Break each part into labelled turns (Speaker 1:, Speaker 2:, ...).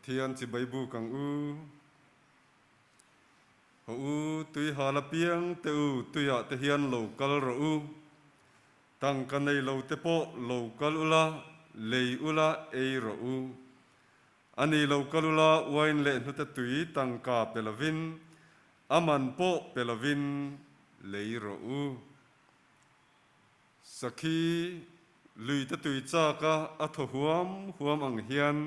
Speaker 1: Pathian chibai buk ang u. Haw u, tui hal apiang te u, tuiah te hian lo kal rawh u. Tangka nei lo te pawh lo kal ula, lei ula, ei rawh u. A ni lo kal ula, uain leh hnute tui tangka pe lovin, a man pawh pe lovin lei rawh u. Sakhi lui te tui chak a a thaw huam huam ang hian,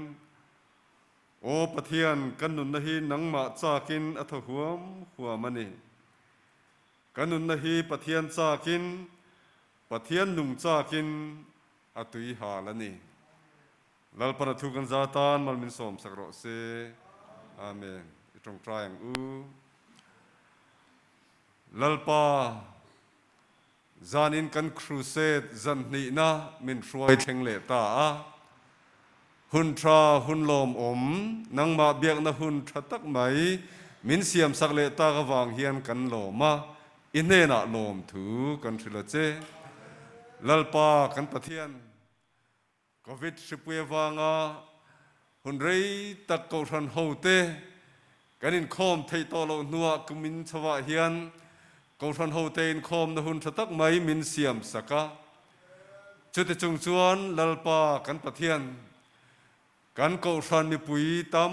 Speaker 1: Aw Pathian, kan nunna hi nangmah chakin a thaw huam huam a ni. Kan nunna hi Pathian chakin, Pathian nung chakin a tui hal a ni. Lalpan a thu kan za tan mal min sawmsak rawh se. Amen. I tawngtai ang u. Lalpa. Zanin kan crusade zan hnihna min hruai thleng leh ta a. Hun tha, hun lawmawm, nangmah biakna hun tha tak mai min siamsak leh tak avang hian kan lawm a, i hnenah lawmthu kan hrilh a che. Lalpa kan Pathian. Covid hripui avanga hun rei tak Kohhran hote kan inkhawm theih tawh loh hnuah kumin chhovah hian Kohhran hote inkhawmna hun tha tak mai min siam sak a. Chuti chung chuan Lalpa kan Pathian, kan Kohhran mipui tam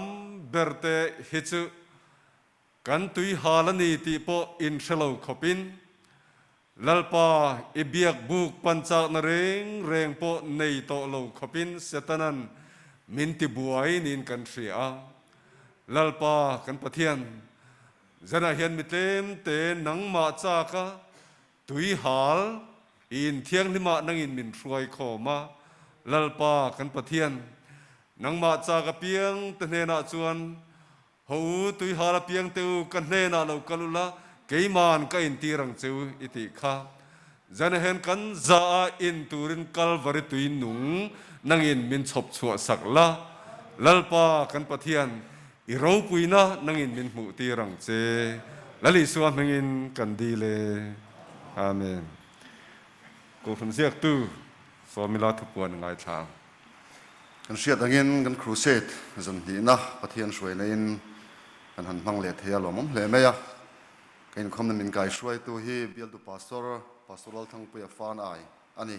Speaker 1: berte hi chu Kan tui hal a ni tih pawh in hre lo khawpin Lalpa i biak buk pan chakna reng reng pawh nei tawh lo khawpin Setanan min ti buai niin kan hria a. Lalpa kan Pathian, zanah hian mi tlem te nangmah chaka tui hal i inthianghlimah nangin min hruai khawm a. Lalpa kan Pathian, nangmah chak apiang te hnenah chuan Ho u, tuihal apiang te u, ka hnenah lo kal ula, keiman ka intir ang che u i tih kha. Zanahen kan za a in turin Kalvari tui nung nangin min chhawp chhuah sak la, Lalpa kan Pathian, i ropuina nangin min hmuh tir ang che. Lal Isua hmingin kan dil e. Amen. Kohhran ziaktu Sawmila thupuan a ngaithla ang.
Speaker 2: Kan hriat angin kan crusade zan hnihna Pathian hruaina in kan han hmang leh thei a lawmawm hle mai a. Ka inkhawmna min kai hruaitu hi bialtu pastor, Pastor Lalthangpuia Fan Ai a ni.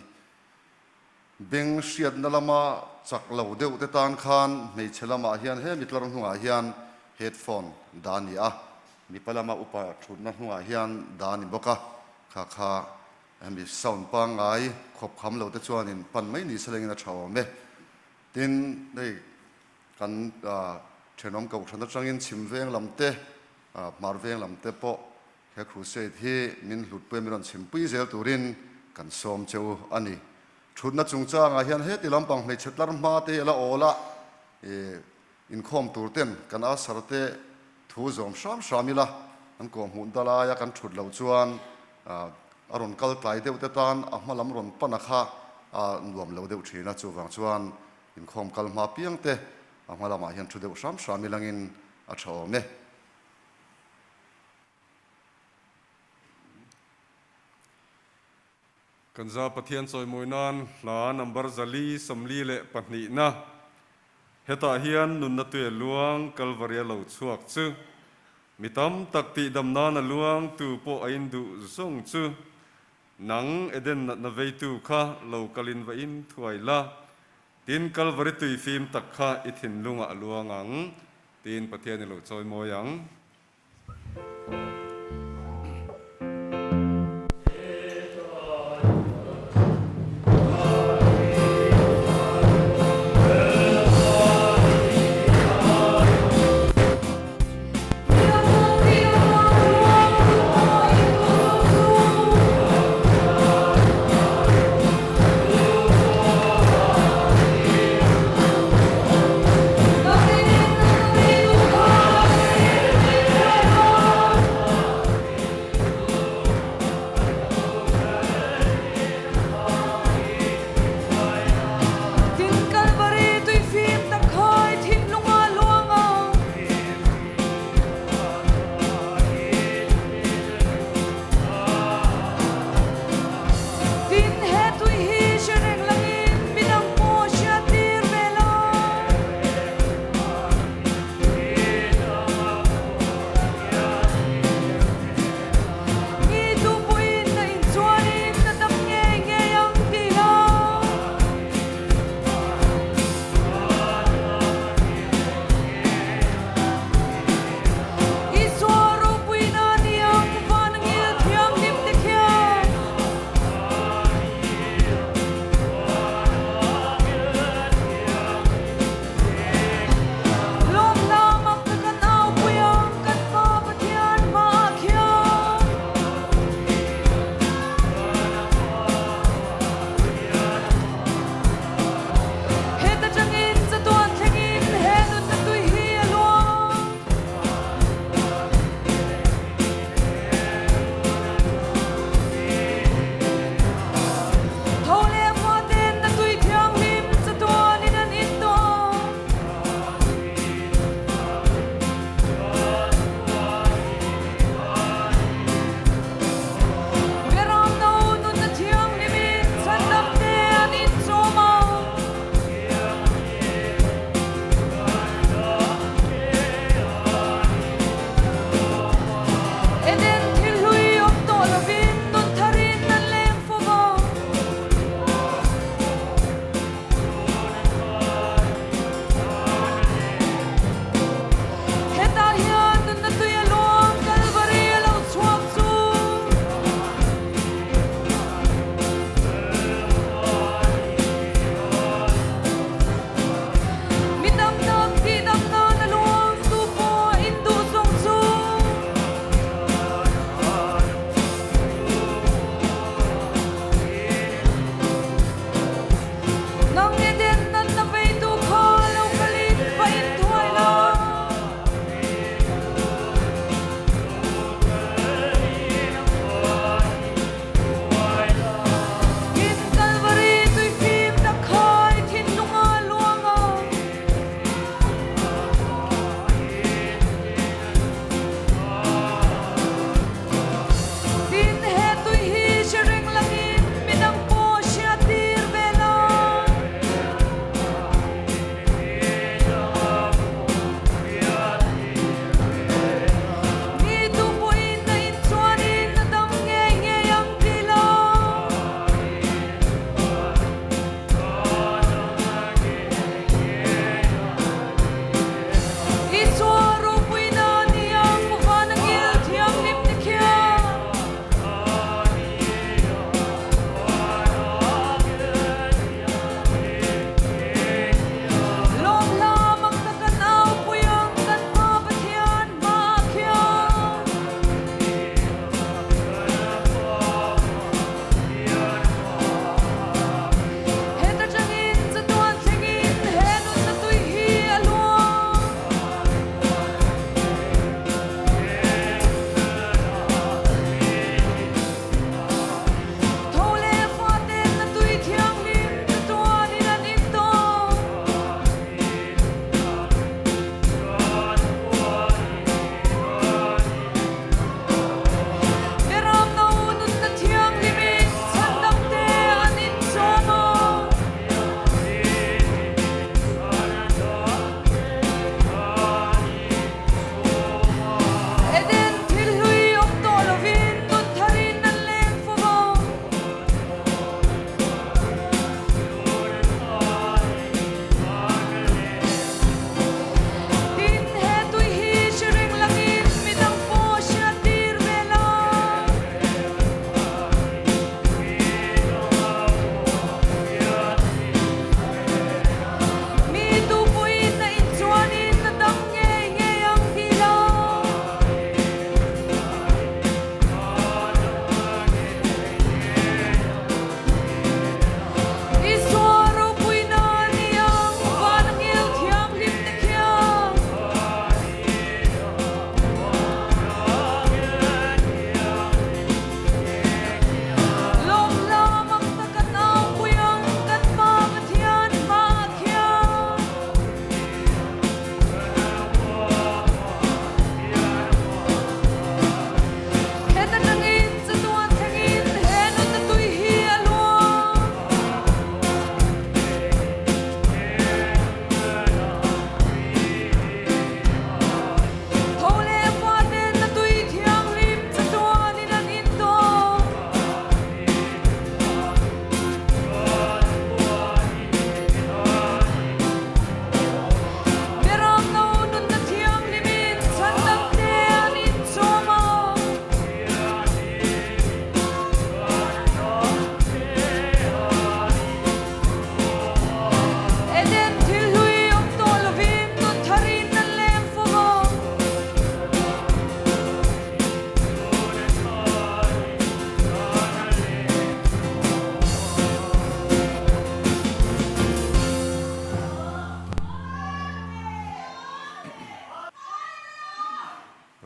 Speaker 2: Beng hriatna lama chak lo deuh te tan khan hmeichhe lamah hian he mi tlar hnungah hian headphone dah a ni a, mipa lama upa thutna hnungah hian dah a ni bawk a, kha kha Hemi sound pangngai khawp kham lo te chuanin pan mai ni se lengin a tha awm e. Tin, hei kan thenawm kohhran atangin chhim veng lam te, hmar veng lam te pawh he crusade hi min hlutpui a, min rawn chhimpui zel turin kan sawm che u a ni. Thutna chungchangah hian heti lampang hmeichhe tlar hma te hi a la awl a, Inkhawm tur ten kan asar te thu zawm hram hram ila, an kawhhmuh da laia kan thut loh chuan a rawn kal tlai deuh te tan a hma lam rawn pan a kha a nuam lo deuh thin a, chuvang chuan inkhawm kal hma piang te a hma lamah hian thu deuh hram hram ilangin a tha awm e.
Speaker 1: Kan za Pathian chawimawi nan hla number 442 na hetah hian nunna tui a luang Kalvari a lo chhuak chu mi tam tak tihdam nan a luang tu pawh a in duh zawng chu nang Eden natna veitu kha lo kalin va in thuai la tin Kalvari tui fim tak kha i thinlungah a luang ang tiin Pathian i lo chawimawi ang.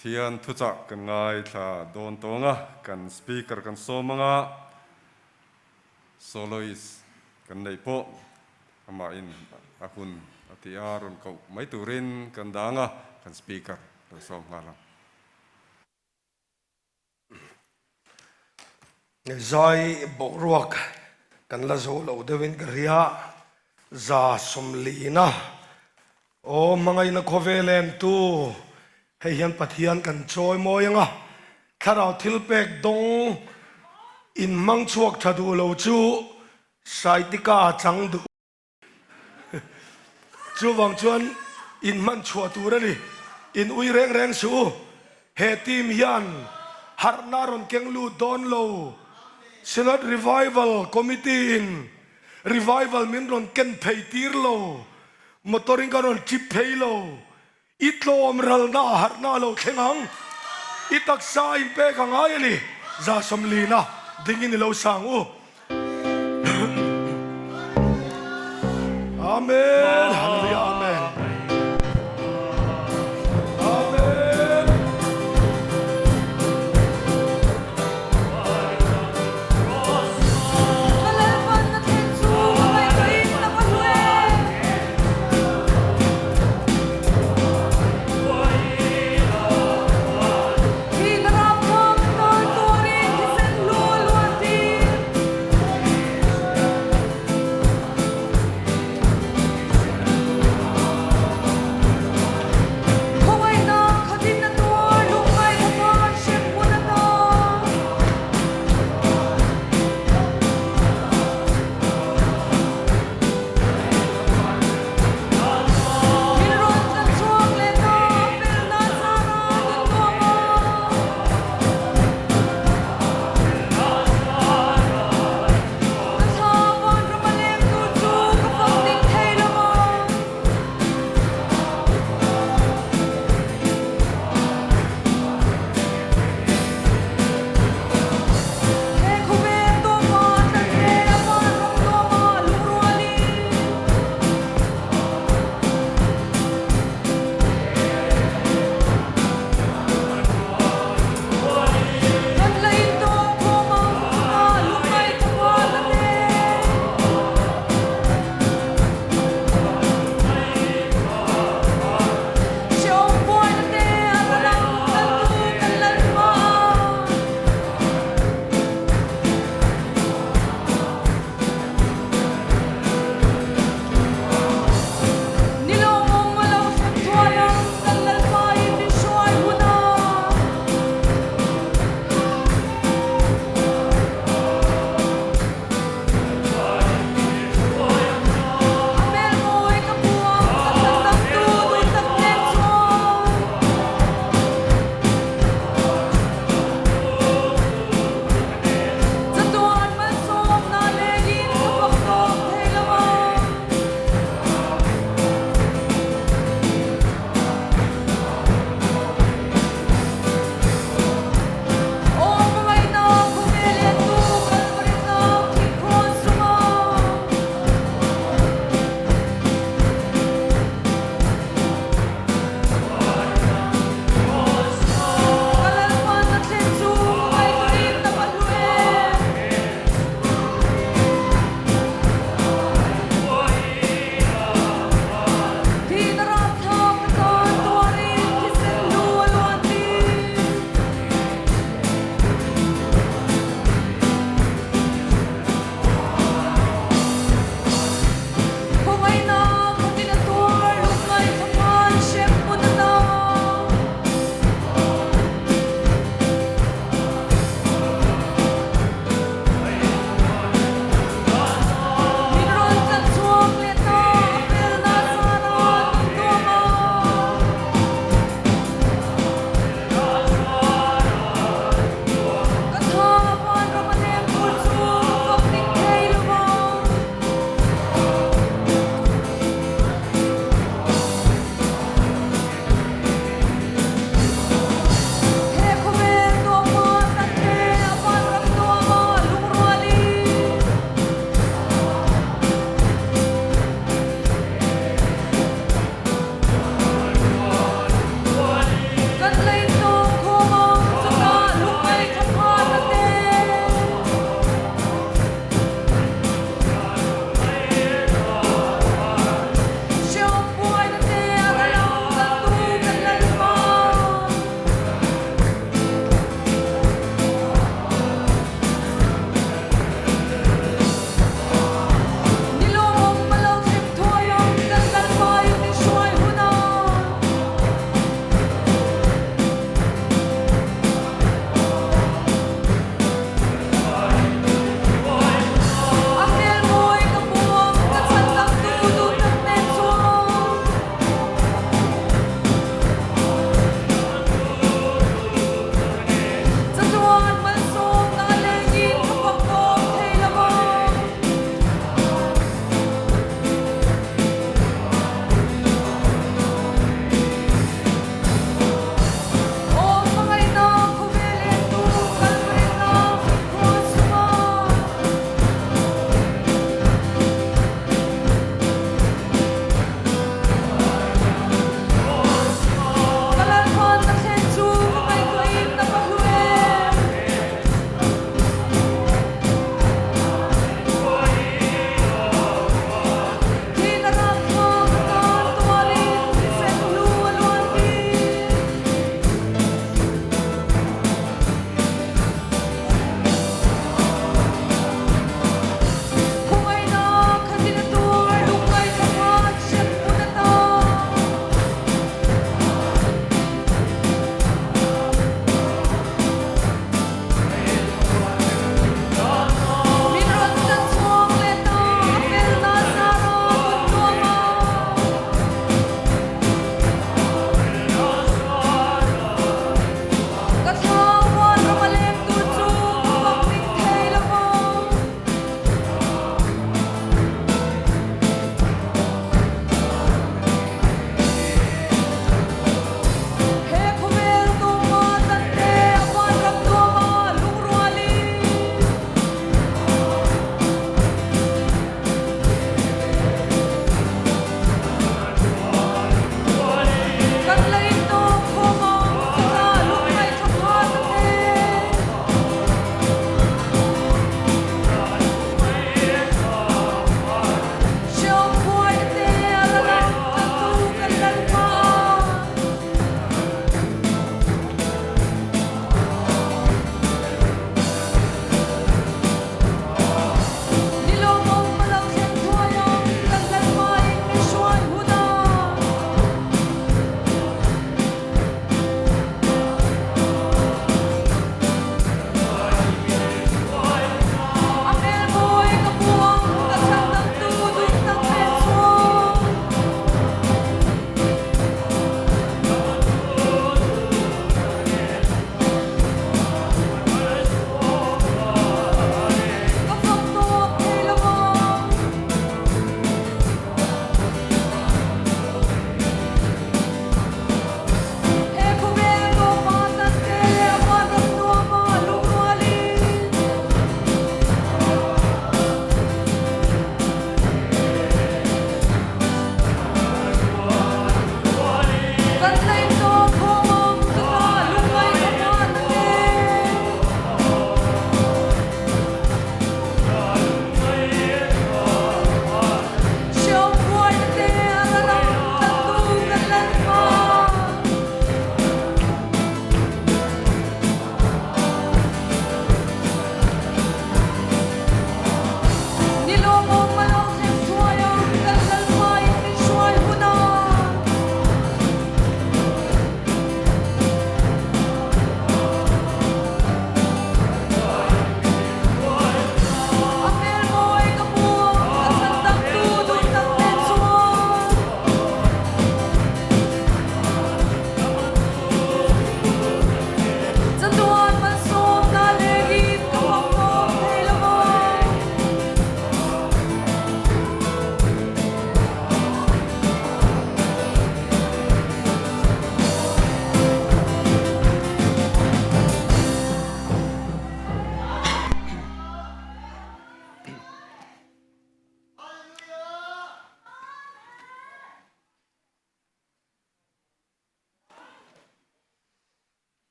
Speaker 1: Pathian thuchah kan ngaithla dawn tawng a, kan Speaker kan sawm anga Soloist kan neih pawh amahin a hun a ti a, rawn koh mai turin kan dang a, kan Speaker lo sawm nghal ang.
Speaker 3: Zai boruak kan la zo lo deuhin ka hria, 190 aw hmangaihna khawvel em tu hei hian Pathian kan chawi mawi anga thlarau thil pek dawng in hmang chhuak tha duh lo chu Saitika a chang duh. Chuvang chuan in hman chhuah tur a ni. In ui reng reng suh u. He team hian harhna rawn keng lut dawn lo. Synod Revival Committee in revival min rawn ken phei tir lo. Motor in ka rawn trip phei lo. I tlawm ralna a harhna a lo thleng ang. I taksa in pek a ngai a ni. 140 dingin i lo sang u. Amen. Hallelujah. Amen. Amen.
Speaker 4: Ka Lalpan na thlen chu ka ngaihtuahin ka va hlu em! Thihna rapthlak tar tuarin thisen hlu a luan tir.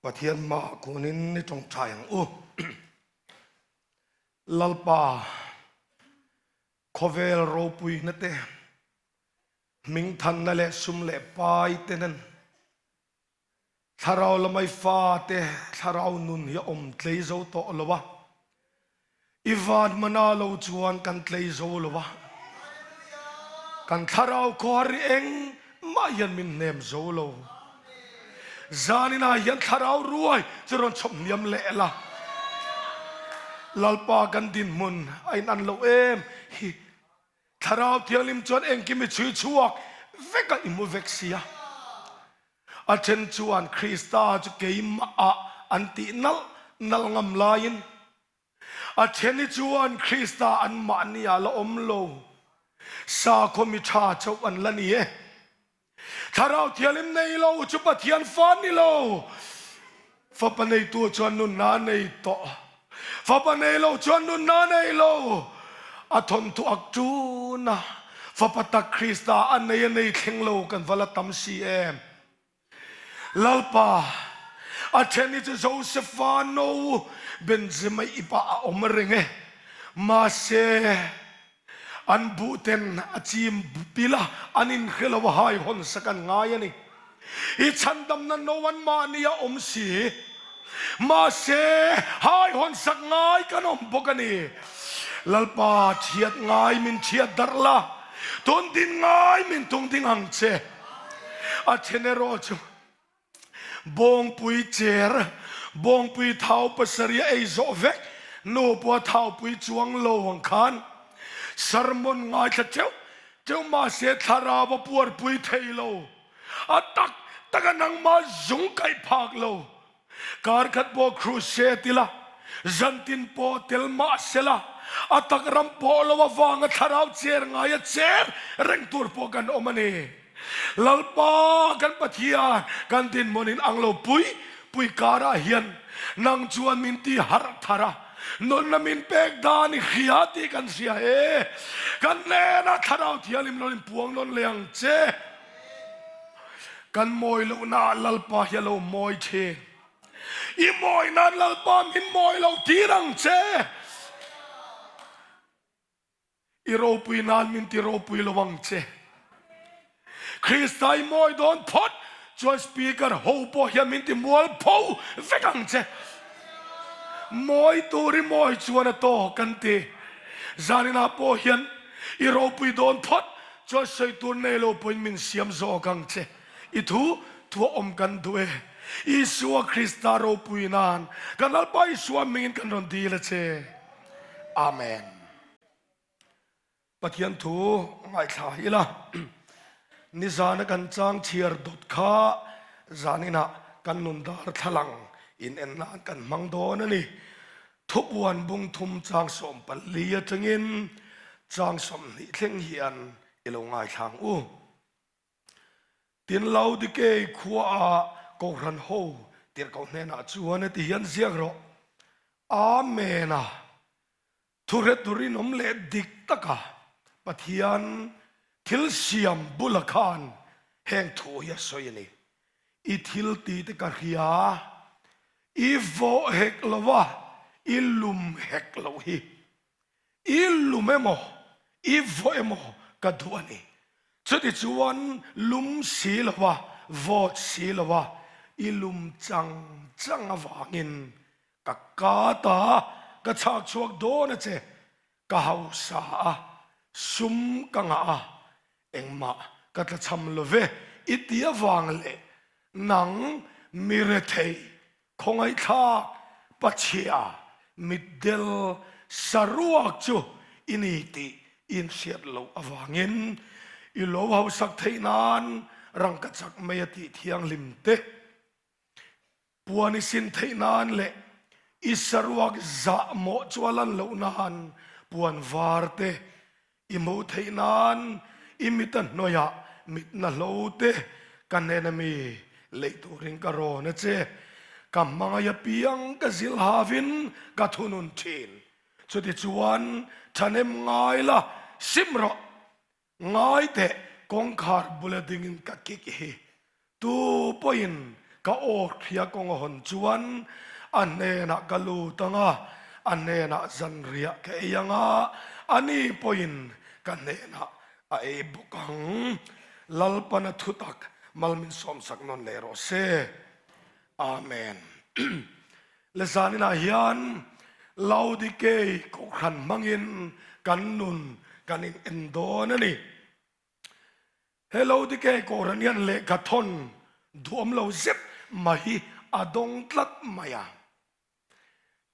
Speaker 3: Pathian hmaah kunin i tawngtai ang u. Lalpa, khawvel ropuina te, hmingthanna leh sum leh pai te nen Thlarau lamai fate thlarau nun hi a awm tlei zo tawh lo a, i van mana lo chuan kan tlei zo lo a, kan thlarau khawhar hi engmah hian min hnem zo lo. Zaninah hian thlarau ruai chu rawn chhawp hniam leh la. Lalpa kan dinhmun a inan loh em hi. Thlarau Thianghlim chuan engkim i chhui chhuak vek a, i hmu vek si a. A then chuan Krista chu keimah ah an tih nalh nalh ngam laiin, a then hi chuan Krista anmahni ah la awm lo, sakhaw mi tha chauh an la ni e. Thlarau Thianghlim nei lo chu Pathian fa ni lo. Fapa neitu chuan nunna a nei tawh. Fapa nei lo chuan nunna a nei lo. A thawnthu ak tun a, Fapa tak Krista a nei a nei thleng lo kan va la tam si em? Lalpa, a then hi chu Josefa no Benzema ipah a awm reng e. Mahse, An buhten a chim pil a, an inhre lo a hai hawn sak an ngai a ni. I chhandamna no an mahni a awm si. Mahse, hai hawn sak ngai kan awm bawk a ni. Lalpa, thiat ngai min thiat darh la, tundin ngai min tungding ang che. A then erawh chu Bawngpui cher, bawngpui thau pasarih a ei zawh vek, nu pawh a thaupui chuang lo ang khan sermon ngaithla teuh teuh mahse thlarau a puarpui thei lo, a tak tak a nangmah zung kaih phak lo. Kar khat pawh crusade ila, zantin pawh tel mahsela a tak ram pawh lo avanga thlarau cher ngai a cher reng tur pawh kan awm a ni. Lalpa kan Pathian kan dinhmun in ang lo pui pui karah hian nang chuan min ti harh thar a, nunna min pek dan i hria tih kan hria e. Kan hnenah Thlarau Thianghlim lo in puang nawn leh ang che. Kan mawi lohna ah Lalpa hi a lo mawi thin. I mawi nan Lalpa min mawi lo tir ang che. I ropui nan min ti ropui lo ang che. Krista i mawi dawn phawt chuan speaker ho pawh hian min ti mual pho vek ang che. Mawi tur i mawi chuan a tawk kan ti. Zaninah pawh hian i ropui dawn phawt chuan sawi tur nei lo pawhin min siam zawk ang che. I thu thuah awm kan duh e. Isua Krista ropui nan kan Lalpa Isua hmingin kan rawn dil a che. Amen. Pathian thu ngaithla ila nizana kan chang chhiar dawt kha zaninah kan nun dar thlalang in en nan kan hmang dawn a ni. Thupuan bung thum chang 14 atangin chang 20 thleng hian i lo ngaithla ang u. Tin Laodikei khuaah Kohhran ho tirhkoh hnenah chuan heti hian ziak rawh, Amen a! Thuhre turin awm leh dik taka Pathian thil siam bula khan heng thu hi a sawi a ni. I thil ti te ka hria, i vawh hek lo a, i lum hek loh hi. I lum emaw, i vawh emaw ka duh a ni. Chutichuan lum si lo a, vawt si lo a, i lum chang chang avangin Ka kat a, ka chhak chhuak dawn a che, ka hausa a, sum ka ngah a, engmah ka tlachham lo ve i ti avang leh nang mi rethei khawngaihthlak pachhia mitdel saruak chu i ni tih i inhriat loh avangin i lo hausak theih nan rangkachak mai a tih thianghlim te. Puan i sin theih nan leh i saruak zah mawh chu a lan loh nan puan var te i hmuh theih nan i mit a hnuaiah mitna hlo te ka hnena mi leih turin ka rawn a che. Ka hmangaih apiang ka zilh havin ka thunun thin. Chutichuan thahnem ngai la sim rawh. Ngai teh, kawngkhar bula dingin ka kik hi. Tu pawhin. Ka aw hria kawng a hawn chuan a hnenah ka lut ang a, a hnenah zanriah ka ei ang a, ani pawhin ka hnenah a ei bawk ang. Lalpana thutak mal min sawmsak nawn leh rawh se. Amen. Le zaninah hian Laodikei kohhran hmangin kan nun kan in en dawn a ni. He Laodikei kohhran hian lehkha thawn duhawm lo zet mai hi a dawng tlat mai a.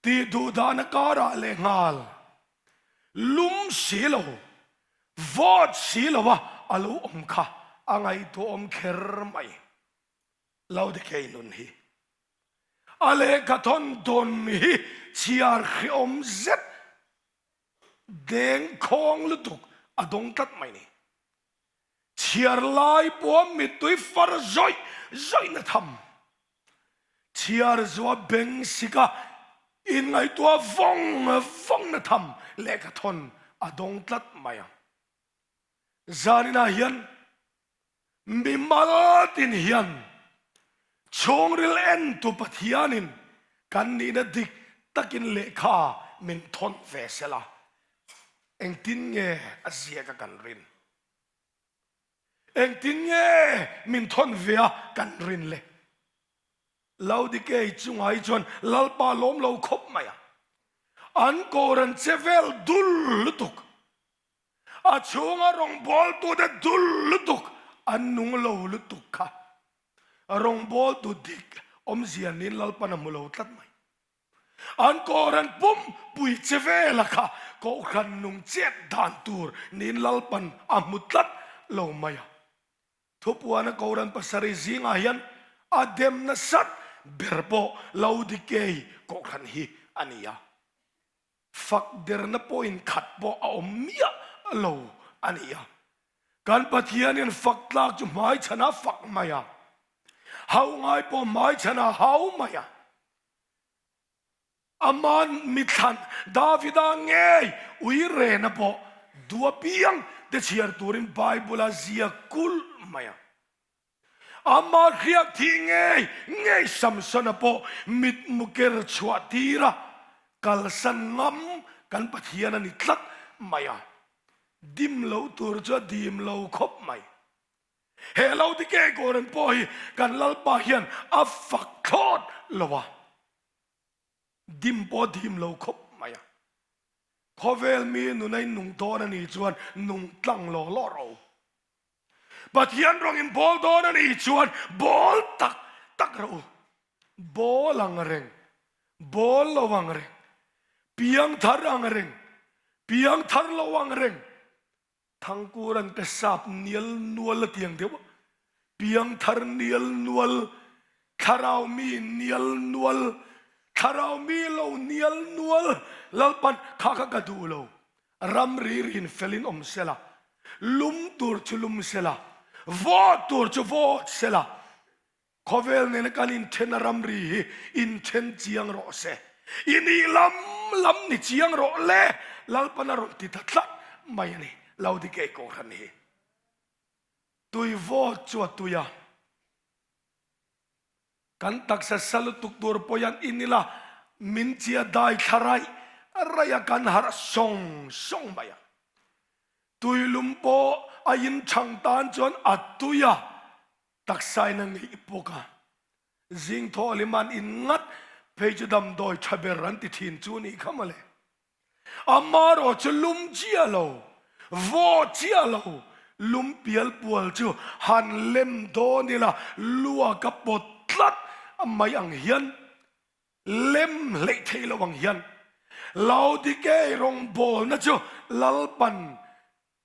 Speaker 3: Tih duh dahna karah lehnghal lum si lo, vawt si lo a a lo awm kha a ngaihtuahawm kher mai. Laodikei nun hi a lehkha thawn dawn hi chhiar hrehawm zet dengkhawng lutuk a dawng tlat mai ni. Chhiar lai pawha mittui far zawih zawihna tham chhiar zuah beng sika inngaihtuah vawng vawngna tham lehkha thawn a dawng tlat mai ang. Zaninah hian Mimal tin hian chhungril entu Pathianin kan nihna dik takin lehkha min thawn ve sela, engtin nge a ziak a kan rin? Engtin nge min thawn ve a kan rin le? Laodikei chungah hi chuan Lalpa lawm lo khawp mai a, an Koran che vel dul lutuk. A chhunga rawngbawltute dul lutuk an nung lo lutuk kha rawngbawltu dik awmzia niin Lalpan a hmu lo tlat mai. An Kohhran pum pui che vela kha Kohhran nung chet dan tur niin Lalpan a hmu tlat lo mai a. Thupuana Kohhran pasarih zingah hian a dem nasat ber pawh Laodikei Kohhran hi a ni a. Fak derna pawhin khat pawh a awm miah lo a ni a. Kan Pathianin fak tlak chu hmaichhanah fak mai a, hau ngai pawh hmaichhanah hau mai a. Aman mithlan Davida ngei ui rena pawh duh apiang te chhiar turin Bible a ziak kulh mai a. Amah hriak thih ngei ngei Samsona pawh mitmu ker chhuah tir a, kalsan ngam kan Pathian a ni tlat mai a. Dim lo tur chu a dim lo khawp mai. He lo ti ke Koran pawh hi kan Lalpa hian a fak thlawt lo a, dim pawh a dim lo khawp mai a. Khawvel mi nuna in nung dawn a nih chuan nung tlang law law rawh u. Pathian rawng in bawl dawn a nih chuan bawl tak tak rawh u. Bawl ang reng, bawl lo ang reng, piang thar ang reng, piang thar lo ang reng, Thangkur an pe sap nial nual a tiang deuh a, piang thar nial nual, thlarau mi nial nual, thlarau mi lo nial nual, Lalpan kha kha ka duh lo. Ramri rin felin awm sela, lum tur chu lum sela, vawt tur chu vawt sela, khawvel nena kan inthen a ramri hi inthen chiang rawh se, i nih lam lam ni chiang rawh le, Lalpan a rawn ti ta tlat mai a ni, Laodikei Kohhran hi. Tui vawt chu a tui a. Kan taksa sa lutuk tur pawh hian in ila min chia dai thla raih raih a kan harh sawng sawng mai a. Tuilum pawh a inchhang tan chuan a tui a, taksa in a ngeih bawk a. Zing thawh liman in ngat phei chu damdawi tha ber an ti thin chu nih kha mawle. Amarawh chu lum chiah lo, vaw chiah lo, lum pial pual chu han lem dawn ila lua ka pawt tlat mai ang hian, lem hleih theih lo ang hian Laodikei rawngbawlna chu Lalpan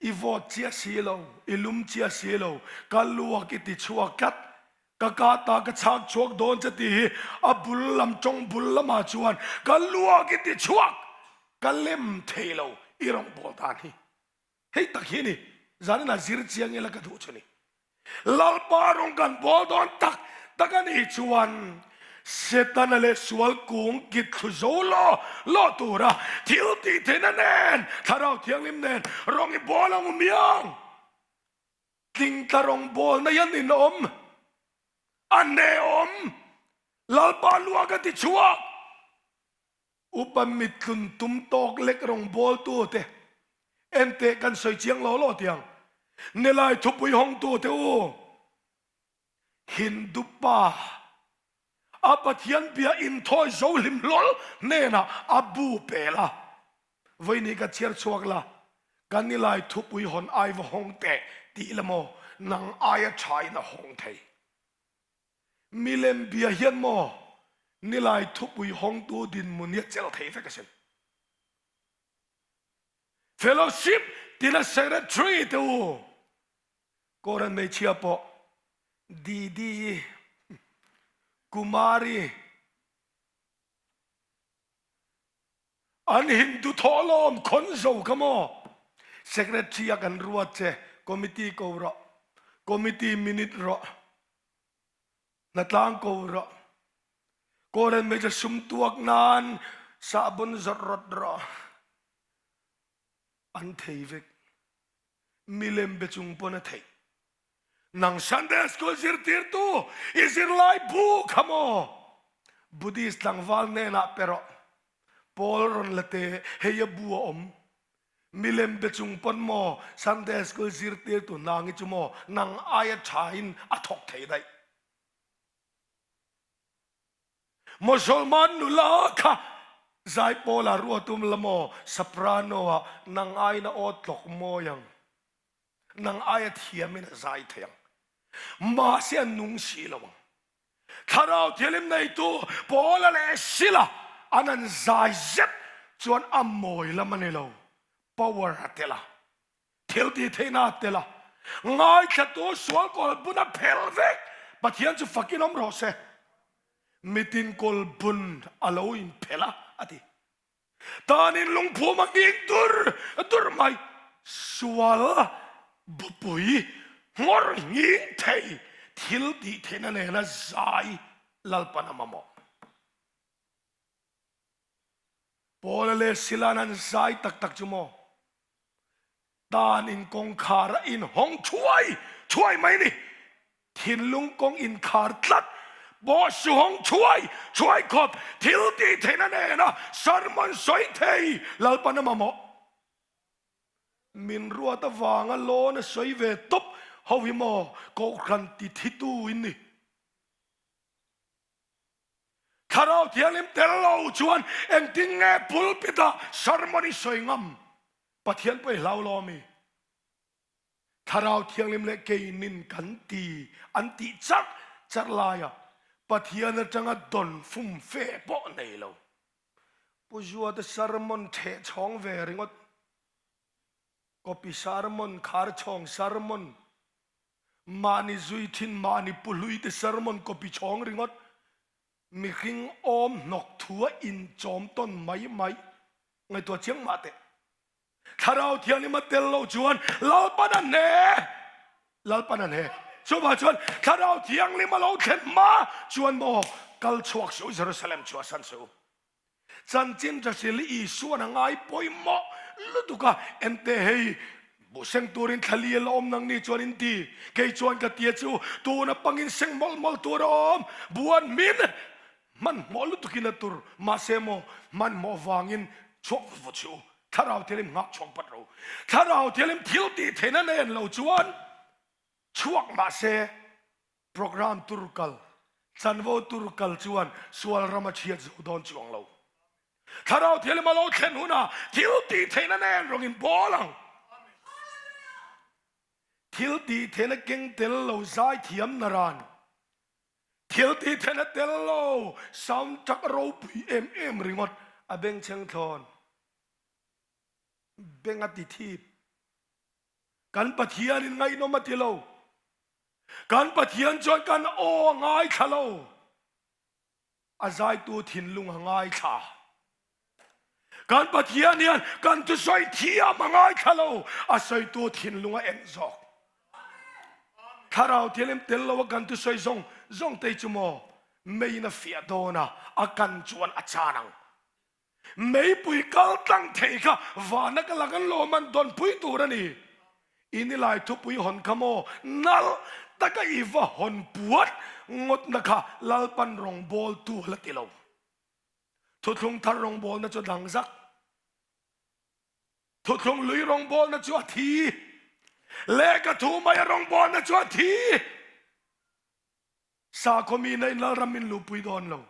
Speaker 3: I vawt chiah si lo, i lum chiah si lo, ka luak i ti chhuak tlat. Ka ka ta ka chhak chhuak dawn che tih hi a bul lam tawng bul lamah chuan ka luak i ti chhuak, ka lem thei lo i rawngbâwl dan hi. Hei tak hi a ni, zaninah zir chiang ila ka duh chu ni. Lalpa rawng kan bawl dawn tak tak a nih chuan Setana leh sual kung kit thlu zo law law tura thil tih theihna nen Thlarau Thianghlim nen rawng i bawl ang u miang. Tlingtla rawng bawlna hian in awm. A hneawm! Lalpa lua ka ti chhuak! Upa mittlun tum tawk lek rawngbawltu te enteh kan sawi chiang lo lo tiang. Nilai thupui hawngtu te u, Hindu pa a Pathian bia inthawi zo hlim hlawl hnenah a bu pel a, Vawiini ka chhiar chhuak la, ka nilai thupui hawn ai va hawng teh tih la maw, nang aia tha in a hawng thei. Milem bia hian maw nilai thupui hawngtu dinhmun hi a chelh thei vek asin. Fellowship tina secretary te u, Koran hmeichhia pawh Didi, Kumari, An Hindu thawhlawm khawn zo kha maw? Secretary a kan ruat che, committee ko rawh, committee minute rawh, hnatlang ko rawh, Kawlren mei chu sum tuak nan sahbun zawrh rawt rawh. An thei vek. Milem be chung pawn a theih. Nang Sunday School zirtirtu i zirlai bu kha maw? Buddhist tlangval hnenah pe rawh. Paul rawn la te, hei a bu a awm. Milem be chung pawn maw Sunday School zirtirtu hna ngi chu maw nang aia tha in a thawk thei daih. Mosolman nula kha zaipawl ah ruatum la maw soprano ah nang aiin a aw tlawk mawi ang. Nang aia thiamin a zai thei ang. Mahse a nung si lo ang. Thlarau Thianghlim neitu Paula leh Sila an an zai zet chuan a mawi lam a ni lo. Power a tel a. Thil tih theihna a tel a. Ngaithlatu sual kawl bun a phel vek. Pathian chu fakin awm rawh se. Mitin kawl bun a lo inphel a, a ti. Tanin lungphum a nghing dur dur mai. Sual bupui nghawr nghing thei thil tih theihna nena zai Lalpan a mamawh. Paula leh Sila'n an zai tak tak chu maw? Tan in kawngkhar a inhawng thuai thuai mai ni. Thinlung kawng inkhar tlat pawh su hawng thuai thuai khawp thil tih theihna nena sermon sawi thei Lalpan a mamawh. Min ruat avanga lawn a sawi ve tawp ho hi maw Kohhran ti thitu in ni. Thlarau Thianghlim tel lo chuan engtin nge pulpit ah sermon i sawi ngam? Pathian pawh i hlau lo ami? Thlarau Thianghlim leh keinin kan ti an tih char char laia Pathian atanga dawn fum fe pawh nei lo. Pu Zuata sermon theh chhawng ve ringawt. Copy sermon, khar chhawng sermon, mahni zui thin mahni pu hlui te sermon copy chhawng ringawt. Mihring awm hnawk thu a inchawm tawn mai mai. Ngaihtuah chiang mah teh. Thlarau Thianghlim a tel lo chuan Lalpan a hne. Lalpan a hne. Chuvah chuan Thlarau Thianghlim a lo thlen hma chuan maw kal chhuak suh Jerusalem chhuahsan suh. Chanchin Ṭasil Isuan a ngai pawimawh lutuk a, Ente hei bu seng turin thla li a la awm nang ni chuan in ti. Kei chuan ka tia chu tuna pangin seng mawlh mawlh tur a awm. Buan min hmanhmawh lutukin a tur. Mahse maw hmanhmawh vangin chhuak vut vut suh u. Thlarau Thianghlim nghak chhuak pat ro. Thlarau Thianghlim thil tih theihna nen lo chuan chhuak mahse Program tur kal, chanvo tur kal chuan sual ram a chhiat zo dawn chuang lo. Thlarau Thianghlim a lo thlen hunah thil tih theihna nen rawng in bawl ang. Thil tih theihna keng tel lo zai thiam na ran. Thil tih theihna tel lo sound truck ropui em em ringawt a bengchheng thlawn. Beng a ti thip. Kan Pathian in ngaihnawm a ti lo. Kan Pathian chuan kan aw a ngaithla lo. A zaitu thinlung a ngaithla. Kan Pathian hian kan thusawi thiam a ngaithla lo. A sawitu thinlung a en zawk. Thlarau Thianghlim tel lo a kan thusawi zawng zawng te chu maw meiin a fiah dawn a, a kan chuan a chan ang. Meipui kal tlang thei kha vana ka lak an lawm an dawnpui tur a ni. I nilai thupui hawn kha maw nalh taka i va hawn puat ngawtna kha Lalpan rawngbawltu a la ti lo. Thuthlung thar rawngbawlna chu dang zak. Thuthlung lui rawngbawlna chu a thi. Lehkha thu maia rawngbawlna chu a thi. Sakhaw mi na in Lalram min luhpui dawn lo.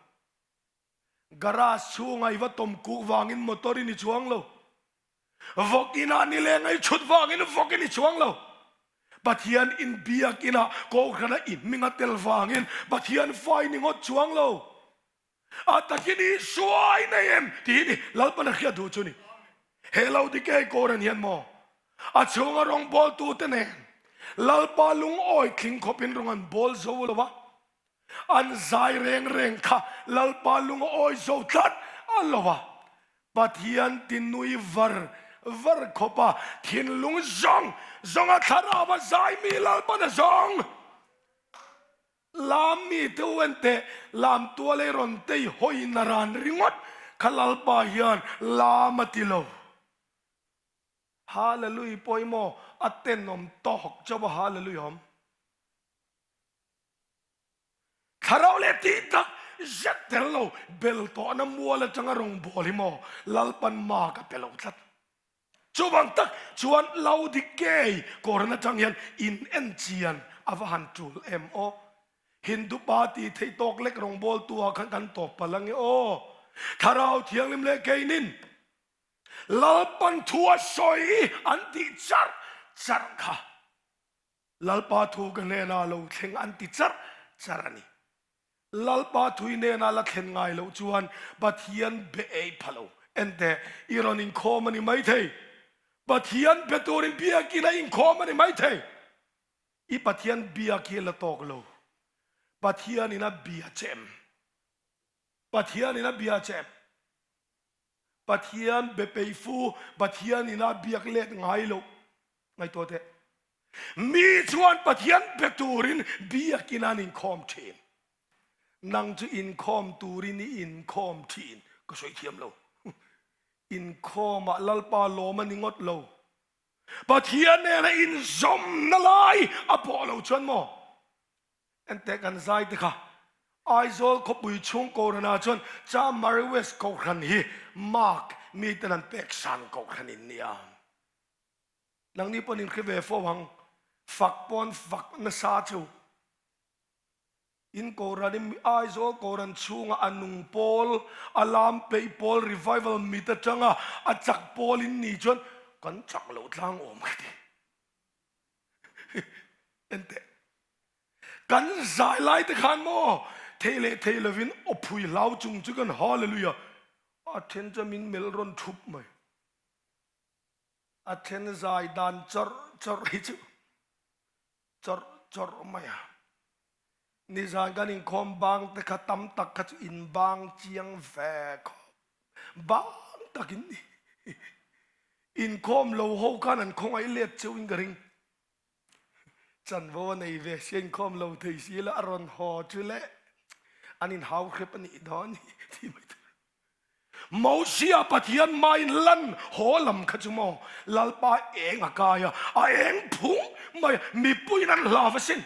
Speaker 3: Garage chhunga i va tawm kuk vangin motor in i chuang lo. Vawk inah nileng a i chhut vangin vawk in i chuang lo. Pathian in biak inah Kohhrana i hming a tel vangin Pathian fa i ni ngawt chuang lo. A takin i hruai nei em tih hi ni Lalpan a hriat duh chu ni. He Laodikei Koran hian maw a chhunga rawngbawltute nen Lalpa lungawi tling khawpin rawng an bawl zo lo va, an zai reng reng kha Lalpa lungawi zo tlat a lo va, Pathian ti nui var var khawpa thinlung zawng zawnga thlarau a zai mi Lalpan a zawng. Lam mi te u enteh, lam tual ei rawn tei hawi na ran ringawt kha Lalpa hian lam a ti lo. Hallelui pawimawh a tenawm tawk chauh a Hallelui awm. Thlarau leh tih tak zet tel lo bel tawhna mual atanga rawngbâwl hi maw Lalpan mak a pe lo tlat. Chuvang tak chuan Laodikei kawrna atang hian in en chian a va han tul em aw. Hindu pa tih theih tawk lek rawngbawltu ah khan kan tawp palh ange aw. Thlarau Thianghlim leh keinin Lalpan thu a sawi an tih charh charh kha Lalpa thu ka hnenah lo thleng an ti charh charh a ni. Lalpa thui hnenah la thlen ngai loh chuan Pathian be ei pha lo. Enteh, i rawn inkhawm a ni maithei. Pathian be turin biakin a inkhawm a ni maithei. I Pathian biak hi la tawk lo. Pathianin a bia che em? Pathianin a bia che em? Pathian be pei fu, Pathian in a biak let ngai loh. Ngaihtuah teh. Mi chuan Pathian be turin biakin an inkhawm thin. Nang chu inkhawm turin i inkhawm thin. Ka sawi thiam lo. Inkhawmah Lalpa lawm a ni ngawt lo. Pathian nena inzawmna lai a pawh lo chuan maw? Enteh kan zai te kha Aizawl khawpui chhung Kohhranah chuan Chamari West Kohhran hi mark miten an pek san Kohhran in nia. Nangni pawn in hre ve fo ang, fak pawn fak nasa chu. In Kohhran in Aizawl Kohhran chhunga a nung pawl, a lam peih pawl, revival mit atanga a chak pawl in nih chuan kan chak loh tlang awm ka ti. Enteh. Kan zai lai te khan maw thei leh thei lovin aw phui hlau chung chu kan hallelujah a then chu min melh rawn thup mai. A then zai dan chawrh chawrh hi chu chawrh chawrh mai a. Nizan kan inkhawm bang te kha tam tak kha chu in bang chiang ve khawp. Bang takin ni. Inkhawm lo ho khan an khawngaih let cheu in ka ring. Chanvo a nei ve sia inkhawm lo thei si la a rawn haw chu le an inhau hrep a nih dawn hi ti mai tur. Mosia Pathian hmain lan haw lam kha chu maw Lalpa eng a kai a, a eng phung mai a, mipuiin an hlav asin.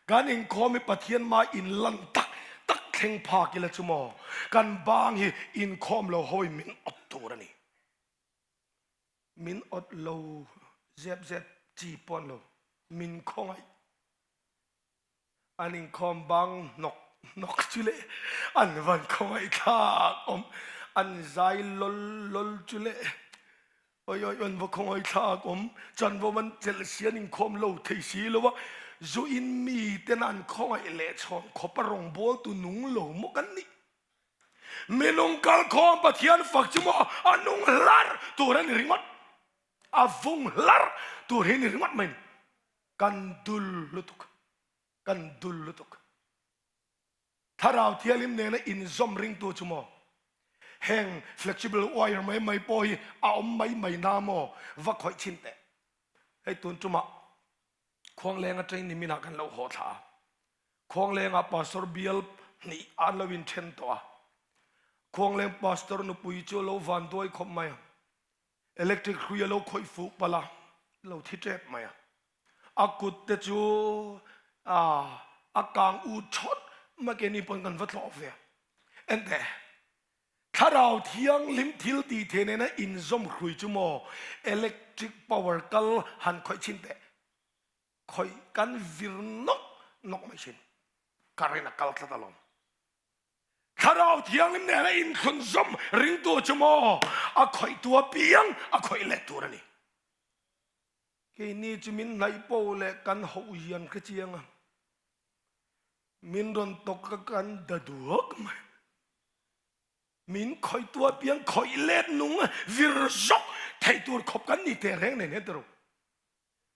Speaker 3: Kan inkhawm hi Pathian hmai inlan tak tak thleng phak ila chu maw kan bang hi inkhawm lo hawi min awt tur a ni. Min awt lo zep zep chi pawh an lo, min khawngaih. An inkhawm bang hnawk hnawk chu le an van khawngaih thlak awm, an zai lawl lawl chu le Oi oi an va khawngaih thlak awm, chanvo an chelh si an inkhawm lo thei si lo a, zu in mi ten an khawngaih leh chhawn khawp a rawngbawltu nung lo maw kan nih. Minung kalkhawm Pathian fak chu maw a nung hlar tur a ni ringawt, a vung hlar tur hi a ni ringawt mai ni. Kan dul lutuk, kan dul lutuk. Thlarau Thianghlim nena inzawm ringtu chu maw heng flexible wire mai mai pawh hi a awm mai mai na maw va khawih chhin teh. Hei tun tumah Khuangleng atangin niminah kan lo haw thla a. Khuanglengah pastor bial hnih an lo inthen tawh a. Khuangleng pastor nupui chu a lo vanduai khawp mai a. Electric hrui a lo khawih fuh palh a, lo thi tep mai a. A kut te chu a kang ut thawt mai keini pawn kan va tlawh ve. Enteh, Thlarau Thianghlim thil tih thei nena inzawm hrui chu maw electric power kal han khawih chhin teh. Khawih kan vir nawk nawk mai thin. Current a kal tlat alawm. Thlarau Thianghlim nena inthlunzawm ringtu chu maw a khawihtu apiang a khawih let tur a ni. Keini chu min hnaih poh leh kan hoh hian hre chiang a, min rawn tawk a kan da duak mai. Min khawihtu apiang khawih let nung vir zawk thei tur khawp kan ni teh reng nen hian ti rawh.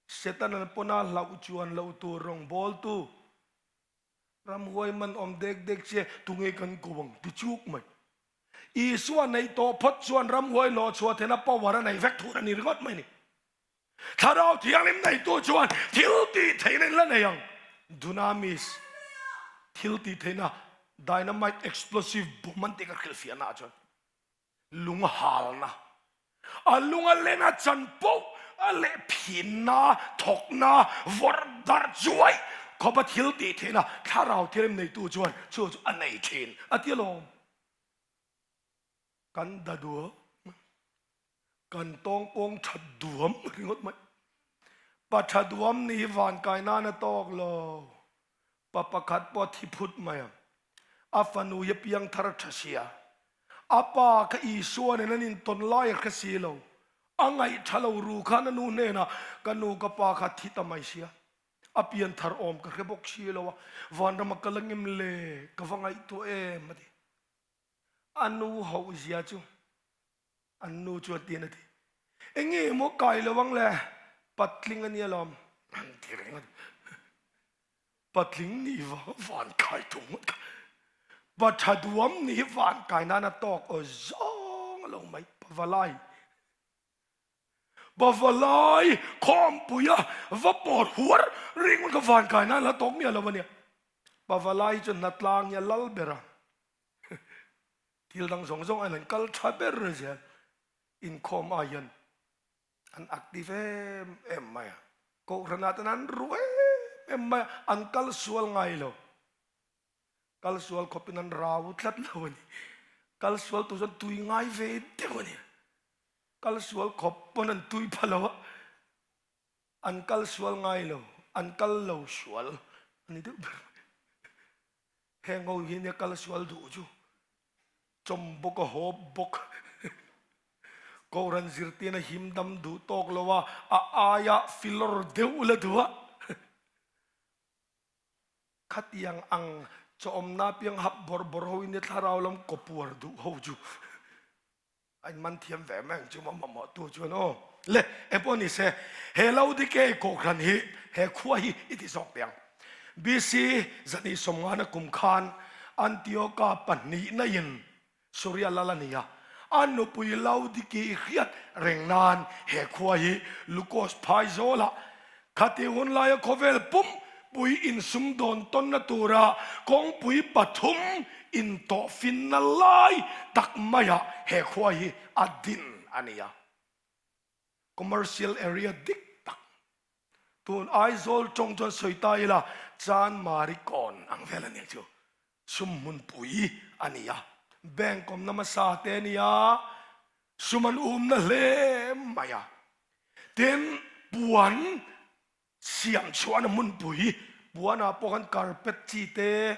Speaker 3: Setana pawna hlauh chuan lo tur rawngbawltu Ramhuai man awm dek dek che tunge kan ko ang ti chuk mai. Isua neih tawh phawt chuan ramhuai hnawh chhuah theihna power a nei vek thur a ni ringawt mai ni. Thlarau Thianghlim neitu chuan thil tih theihna in la nei ang. Dunamis, thil tih theihna, dynamite explosive bomb an tih ka hrilhfiahna ah chuan. Lung halna, a lung a len a chan poh a leh phinna, thawkna, vawrh darh chuai khawpa thil tih theihna thlarau thianghlim neitu chuan chu chu a nei thin a ti alawm. Kan da duam, kan tawngpawng tha duam ringawt mai. Pa tha duam ni hi van kai nan a tawk lo. Pa pakhat pawh a thi phut mai a, a fanu hi a piang thar tha sia. A pa kha Isua nen an intawn lai a hre si lo. A ngaih tha lo ru khan a nu hnenah, Ka nu ka pa kha a thi ta mai sia. A pian thar awm ka hre bawk si lo a, vanram a kal angem le, ka va ngaihtuah em a ti. A nu hauh zia chu An nu chuan tiin a ti, Enge emaw kai lo ang le, patling a nia lawm. An ti reng a ni. Patling nih vang van kai tum ngawt kha. Pa tha duam nih van kai nan a tawk aw zawng a lo mai, pavalai. Pavalai khawmpuia va pawt huar ring ngawt kha van kai nan la tawk miah lo a nia. Pavalai chu hnatlang hi a lal ber a. Thil dang zawng zawng aiin an kal tha ber zel. Inkhawm aiin an active em em mai a. Kohhranah ten an ruh em em mai a, an kal sual ngai lo. Kal sual khawpin an rau tlat lo a ni. Kal sual tur chuan tui ngai ve deuh a ni. Kal sual khawp pawn an tui pha lo a. An kal sual ngai lo, an kal lo sual a ni deuh ber mai. Heng ho hi nia kal sual duh chu chawm bawk a hawp bawk. Kohhran zirtirna him dam duh tawk lo a, a aia filawr deuh la duh a. Khatiang ang chawmna piang hap bawrh bawrh ho hi nia thlarau lam kawpuar duh ho chu. A in man thiam ve mai ang chu maw mamawh tu chuan aw. Le engpawh ni se he Laodikei kohhran hi he khua hi i ti zawk teh ang. BC zani sawmngana kum khan Antioka pahnihna in Suria lal a ni a, a nupui Laodikei hriat reng nan he khua hi Lukos phai zawlah Khati hun laia khawvel pum pui insumdawn tawnna tura kawngpui pathum intawhfinna lai tak maiah he khua hi a din a ni a. Commercial area dik tak tun Aizawl tawng chuan sawi ta ila Chanmari kawn ang vel a nih chu sum hmunpui a ni a. Bank awmna hmasa te a ni a, sum an umna hle mai a. Tin, puan siam chhuahna hmunpui, puanah pawh khan carpet chi te,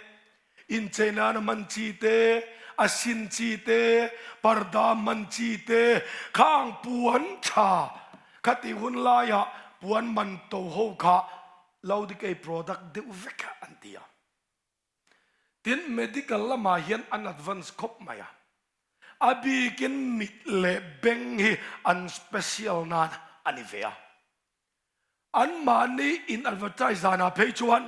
Speaker 3: inchei nana man chi te, a sin chi te, parda man chi te, khang puan tha khati hun laiah puan man to ho kha Laodikei product deuh vek an ti a. Tin, medical lamah hian an advance khawp mai a. A bikin mit leh beng hi an special nan a ni ve a. Anmahni in advertise danah phei chuan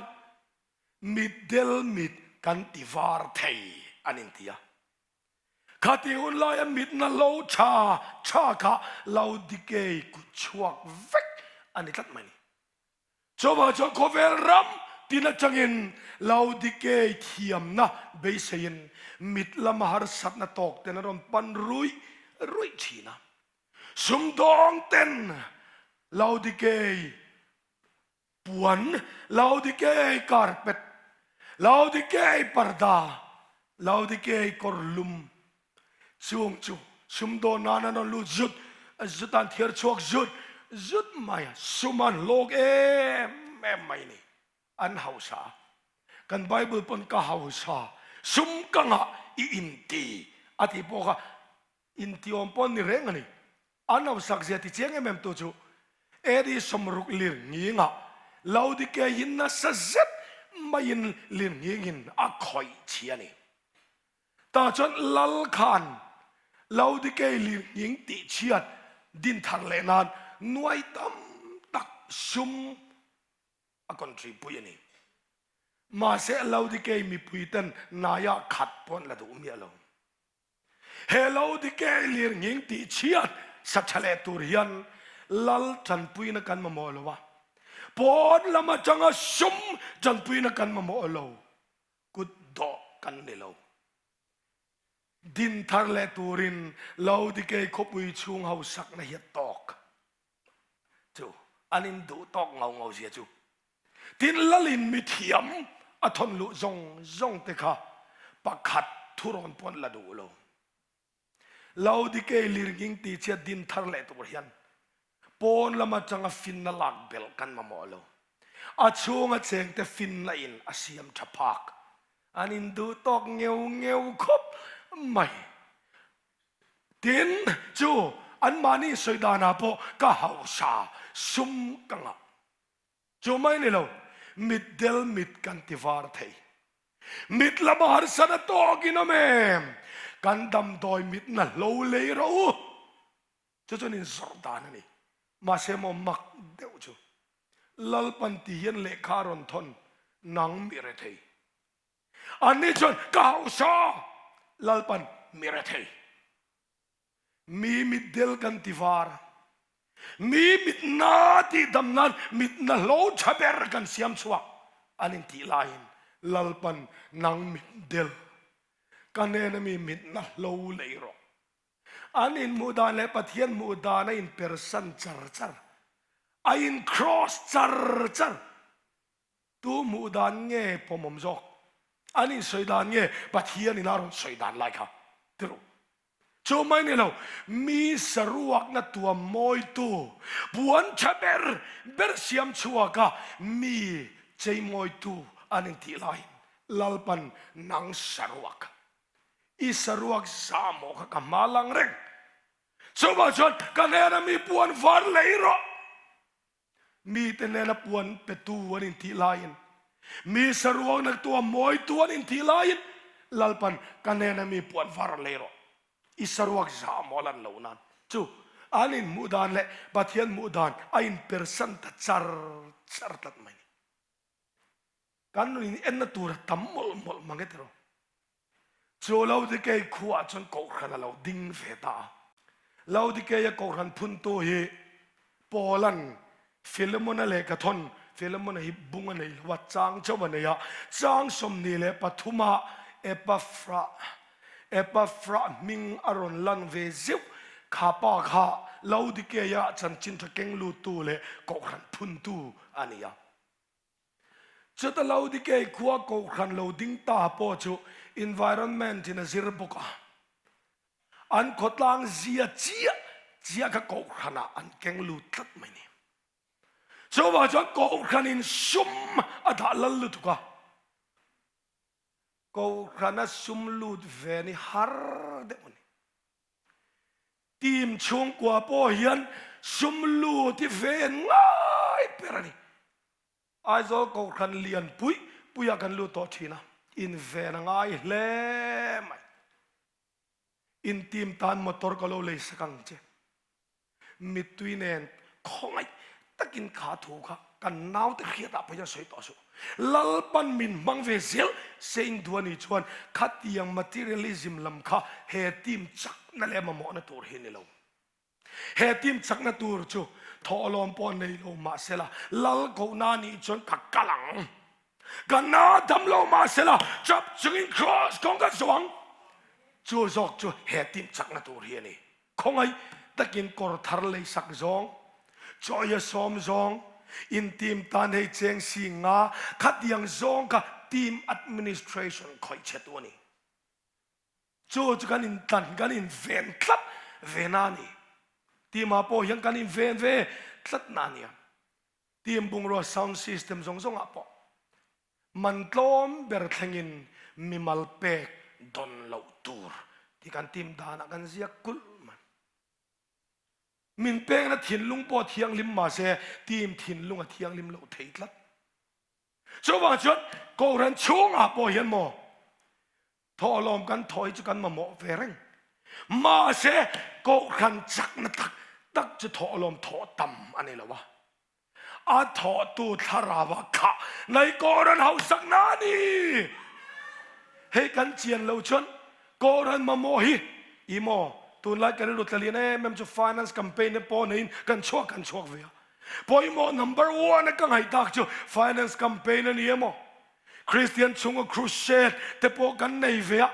Speaker 3: mitdel mit kan ti var thei an inti a. Khati hun laia mitna lo tha tha kha Laodikei kut chhuak vek a ni tlat mai ni. Chuvang chuan khawvel ram tin atangin Laodikei thiamna beiseiin mit lama harsatna tawk ten a rawn pan ruih ruih thin a. Sumdawng ten Laodikei. Puan, Laodikei carpet, Laodikei parda, Laodikei kawrlum chung chu sumdawn nan an rawn lut zut zut a, an thiar chhuak zut zut mai a, sum an hlawk em em mai ni, an hausa a. Kan Bible pawn ka hausa, sum ka ngah i inti a tih pawh kha intiawm pawh an ni reng a ni. An hausak zia ti chiang em em tu chu AD 60 lir nghingah Laodikeiin nasa zet maiin lir nghingin a khawih chhi a ni. Tah chuan Lal khan Laodikei lir nghing tih chhiat din thar leh nan nuai tam tak sum a contribute a ni. Mahse Laodikei mipui ten naiah khat pawh an la duh miah lo. He Laodikei lir nghing tih chhiat sa tha leh tur hian Lal tanpuina kan mamawh lo a, pawn lam atanga sum tanpuina kan mamawh lo, kut dawh kan ni lo. Din thar leh turin Laodikei khawpui chhung hausakna hi a tawk chu an induh tawk ngau ngau zia chu. Tin, Lalin mithiam a thawn luh zawng zawng te kha pakhat thurawn pawh an la duh lo. Laodikei lirnging tih chiah din thar leh tur hian pawn lam atanga finna lak belh kan mamawh lo. A chhunga chengte finna in a siam tha phak. An induh tawk ngeu ngeu khawp mai. Tin, chu anmahni sawi danah pawh ka hausa sum ka ngah. Chu mai ni lo, mitdel mit kan ti var thei. Mit lama harsat a tawkin awm em? Kan damdawi mitna hlo lei rawh u. Chu chuan inzawrh dan a ni. Mahse maw mak deuh chu Lalpan ti hian lehkha a rawn thawn, Nang mi rethei. Anni chuan ka hausa, Lalpan mi rethei. Mi mitdel kan ti var. Mi mitna tih dam nan mitna hlo tha ber kan siam chhuak an intih laiin Lalpan nang mitdel ka hnena mi mitna hlo lei rawh. An inhmuh dan leh Pathian hmuh dan a inpersan char char, a in cross char char. Tu hmuh dan nge pawmawm zawk? An insawi dan nge Pathian in a rawn sawi dan lai kha? Ti rawh. Chu mai ni lo, mi saruakna tuam mawitu, puan tha ber ber siam chhuaka mi chei mawitu an intih laiin Lalpan nang saruak, i saruak za maw kha ka hma lang reng. Chuvang chuan ka hnena mi puan var lei rawh. Mite nena puan petu an intih laiin, mi saruak naktu a mawitu an intih laiin, Lalpan ka hnena mi puan var lei rawh, i saruak zah mawl an lo nan. Chu an inhmuh dan leh Pathian hmuh dan a inpersan ta char char tlat mai ni. Kan nun in enna tur a tam mawlh mawlh mang e tiraw. Chu Laodikei khuaah chuan Kohhran a lo ding ve ta a. Laodikeia Kohhran phuntu hi Paula'n Philemona lehkha thawn, Philemona hi bung a nei lo a, chang chauh a nei a, chang 23 ah Epaphra, Epaphra hming a rawn lan ve zeuh. Kha pa kha Laodikeia chanchin tha keng luttu leh Kohhran phuntu a ni a. Chuta Laodikei khua Kohhran lo ding ta pawh chu environment in a zir bawk a, an khawtlang zia chiah chiah kha Kohhranah an keng lut tlat mai ni. Chuvang chuan Kohhranin sum a dah lal lutuk a, Kohhrana sum lut ve ni har deuh a ni. Team chhungkua pawh hian sum lut hi ven ngai ber a ni. Aizawl Kohhran lian pui puiah kan lut tawh thin a, inven a ngai hle mai. In team tan motor ka lo lei sak ang che. Mittui nen khawngaih takin kha thu kha kan naute hriatah pawh hian sawi tawh suh. Lalpan min hmang ve zel se in duh a nih chuan khatiang materialism lam kha he team chakna leh mamawhna tur hi ni lo. He team chakna tur chu thawhlawm pawh nei lo mahsela Lal kohna nih chuan ka kal ang. Ka na dam lo mahsela chap chungin kraws kawng ka zawh ang. Chu zawk chu he team chakna tur hi a ni. Khawngaih takin kawr thar lei sak zawng, chawi a sawm zawng, In team tan hei cheng si nga khatiang zawng kha team administration khawih che tu a ni. Chu chu kan intlan kan inven tlat ve na a ni. Team ah pawh hian kan inven ve tlat na a nia. Team bungrua sound system zawng zawng ah pawh man tlawm ber thlengin mimal pek dawn loh tur tih kan team danah kan ziak kulh mai. Min pekna thinlung pawh a thianghlim mahse team thinlung a thianghlim loh thei tlat. Chuvang chuan Kohhran chhungah pawh hian maw thawhlawm kan thawh hi chu kan mamawh ve reng. Mahse Kohhran chakna tak tak chu thawhlawm thawh tam a ni lo a. A thawhtu thlarau ah khah nai Kohhran hausakna a ni. Hei kan chian lo chuan Kohhran mamawh hi i maw tunlai kan rilru tla lian em em chu finance campaign te pawh neiin kan chhuak kan chhuak ve a. Pawimawh number one a ka ngaih tak chu finance campaign a ni emaw, Kristian chhunga crusade te pawh kan nei ve a,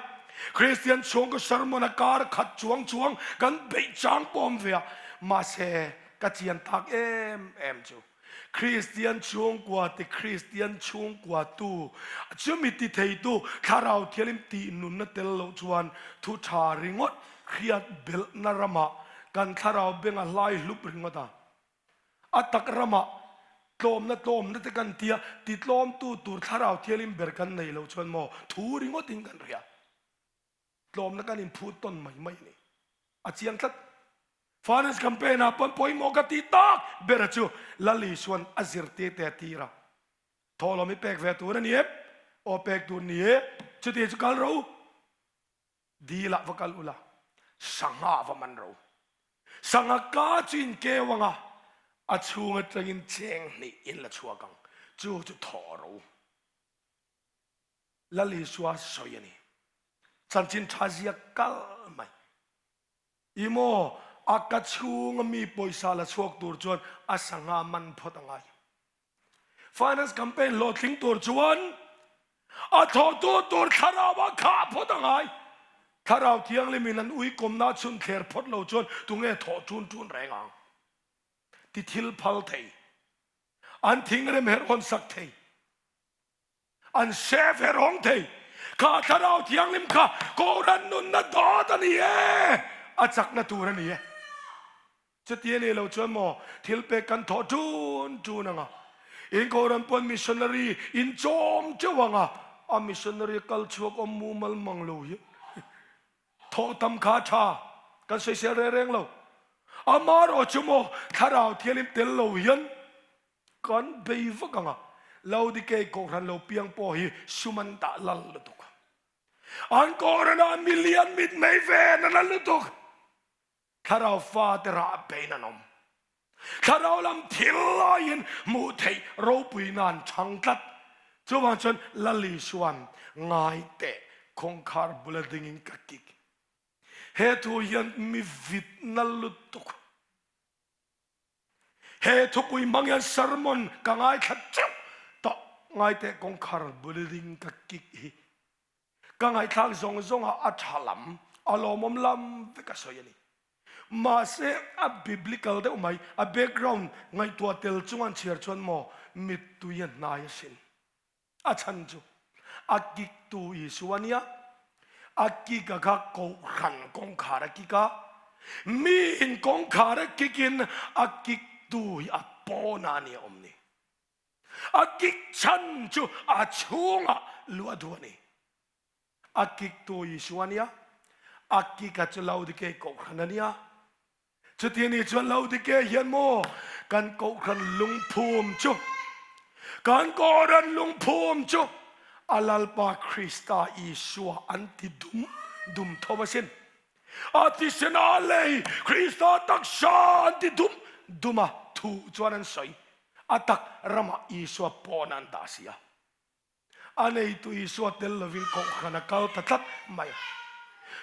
Speaker 3: Kristian chhungkaw sermon a kar khat chuang chuang kan beih chang pawh awm ve a, mahse ka chian tak em em chu Kristian chhungkua ti Kristian chhungkua tu chumi ti theitu Thlarau Thianghlim tih nunna tel loh chuan thu tha ringawt hriat belhna ramah kan thlarau beng a hlai hlup ringawt a. A tak ramah tlawmna tlawmna te kan tia, ti tlawmtu tur thlarau thialim ber kan nei lo chuan maw thu ringawtin kan ria. Tlawmna kan inphut tawn mai mai a ni. A chiang tlat. Finance campaign ah pawn pawimawh ka ti tak ber a chu Lal Isuan a zirtir te a tir a. Thawhlawm hi pek ve tur a ni em? Aw pek tur ni e. Chuti chu kal ro. Dil ah va kal ula, sangha ah va man ro. Sangha ka chu in keu ang a, a chhung atangin cheng hnih in la chhuak ang, chu chu thaw ro. Lal Isua sawi a ni. Chanchin tha ziak kal mai. I maw, a ka chhunga mi pawisa la chhuak tur chuan a sangha man phawt a ngai. Finance campaign hlawhtling tur chuan a thawhtu tur thlarau a khah phawt a ngai. Thlarau Thianghlimin an uikawmna a chhun thler phawt lo chuan tunge thawh ṭun ṭun reng ang? Ti thil phal thei, an thingrem herh hawn sak thei. An hre ve rawng thei. Kha Thlarau Thianghlim kha Kohhran nunna dawt a ni e, a chakna tur a ni e. Chuti a nih loh chuan maw thil pek kan thawh ṭun ṭun ang a, in Kohhran pawn missionary in chawm ṭeuh ang a, a missionary kal chhuak awm mumal mang lo hian thawh tam kha a ṭha, kan sawisel reng reng lo. Amaherawh chu maw Thlarau Thianghlim tel lo hian Kan bei vak ang a, Laodikei Kohhran lo piang pawh hi sum an dah lal lutuk. An Kohhranah milian mitmei ven an la lutuk. Thlarau fate rah bein an awm. Thlarau lam thil laiin hmuh theih ropuina an chhang tlat. Chuvang chuan Lal Isuan ngai teh kawngkhar bula dingin ka kik. He thu hian mi vitna lutuk. He thupui hmang hian sermon ka ngaithla teuh tawh. Ngaiteh kawngkhar building ka kik hi ka ngaihthlak zawng zawngah a tha lam, a lawmawm lam vek a sawi a ni. Mahse a biblical deuh mai, a background ngaihtuah tel chunga an chhiar chuan maw mittui a hnai asin. A chhan chu a kiktu Isua a nia, a kik a kha Kohhran kawngkhar a kik a, miin kawngkhar a kikin a kiktu hi a pawnah a ni a awm ni. A kik chhan chu a chhungah luh a duh a ni. A kiktu Isua a nia, a kik a chu Laodikei Kohhran a nia. Chuti anih chuan Laodikea hian maw kan Kohhran lungphum chu, kan Kohhran lungphum chu a Lalpa Krista Isua an ti dum dum tho asin. A thisen a lei Krista taksa an ti dum dum a thu chuan an sawi. A tak ramah Isua pawn an dah si a. A neitu Isua tel lovin Kohhran a kal ta tlat mai a.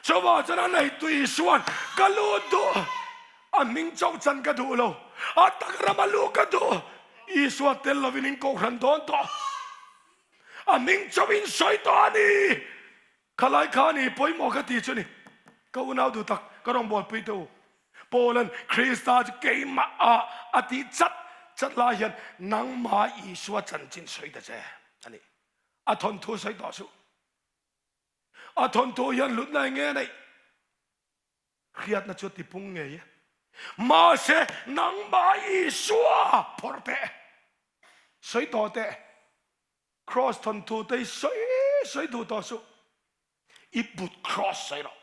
Speaker 3: Chuvang chuan a neitu Isua'n ka lut duh, a hming chauh chan ka duh lo, a tak rama lu ka duh, Isua tel lovin in Kohhran dawn tawh, a hming chauhin sawi tawh a ni. Khalai kha a ni pawimawh ka ti chu ni. Ka unau duh tak, ka rawngbawlpui teh u. Paula'n Krista chu keimah ah a tih chat. chat lai hian nangmah Isua chanchin sawi ta che a ni. A thawnthu sawi tawh suh. A thawnthu hian hlutna eng nge neih? Hriatna chu a tipung ngei e. Mahse nangmah Isua phawrh teh, sawi tawh teh. Cross thawnthu te hi sawi sawi duh tawh suh. I put cross sawi rawh.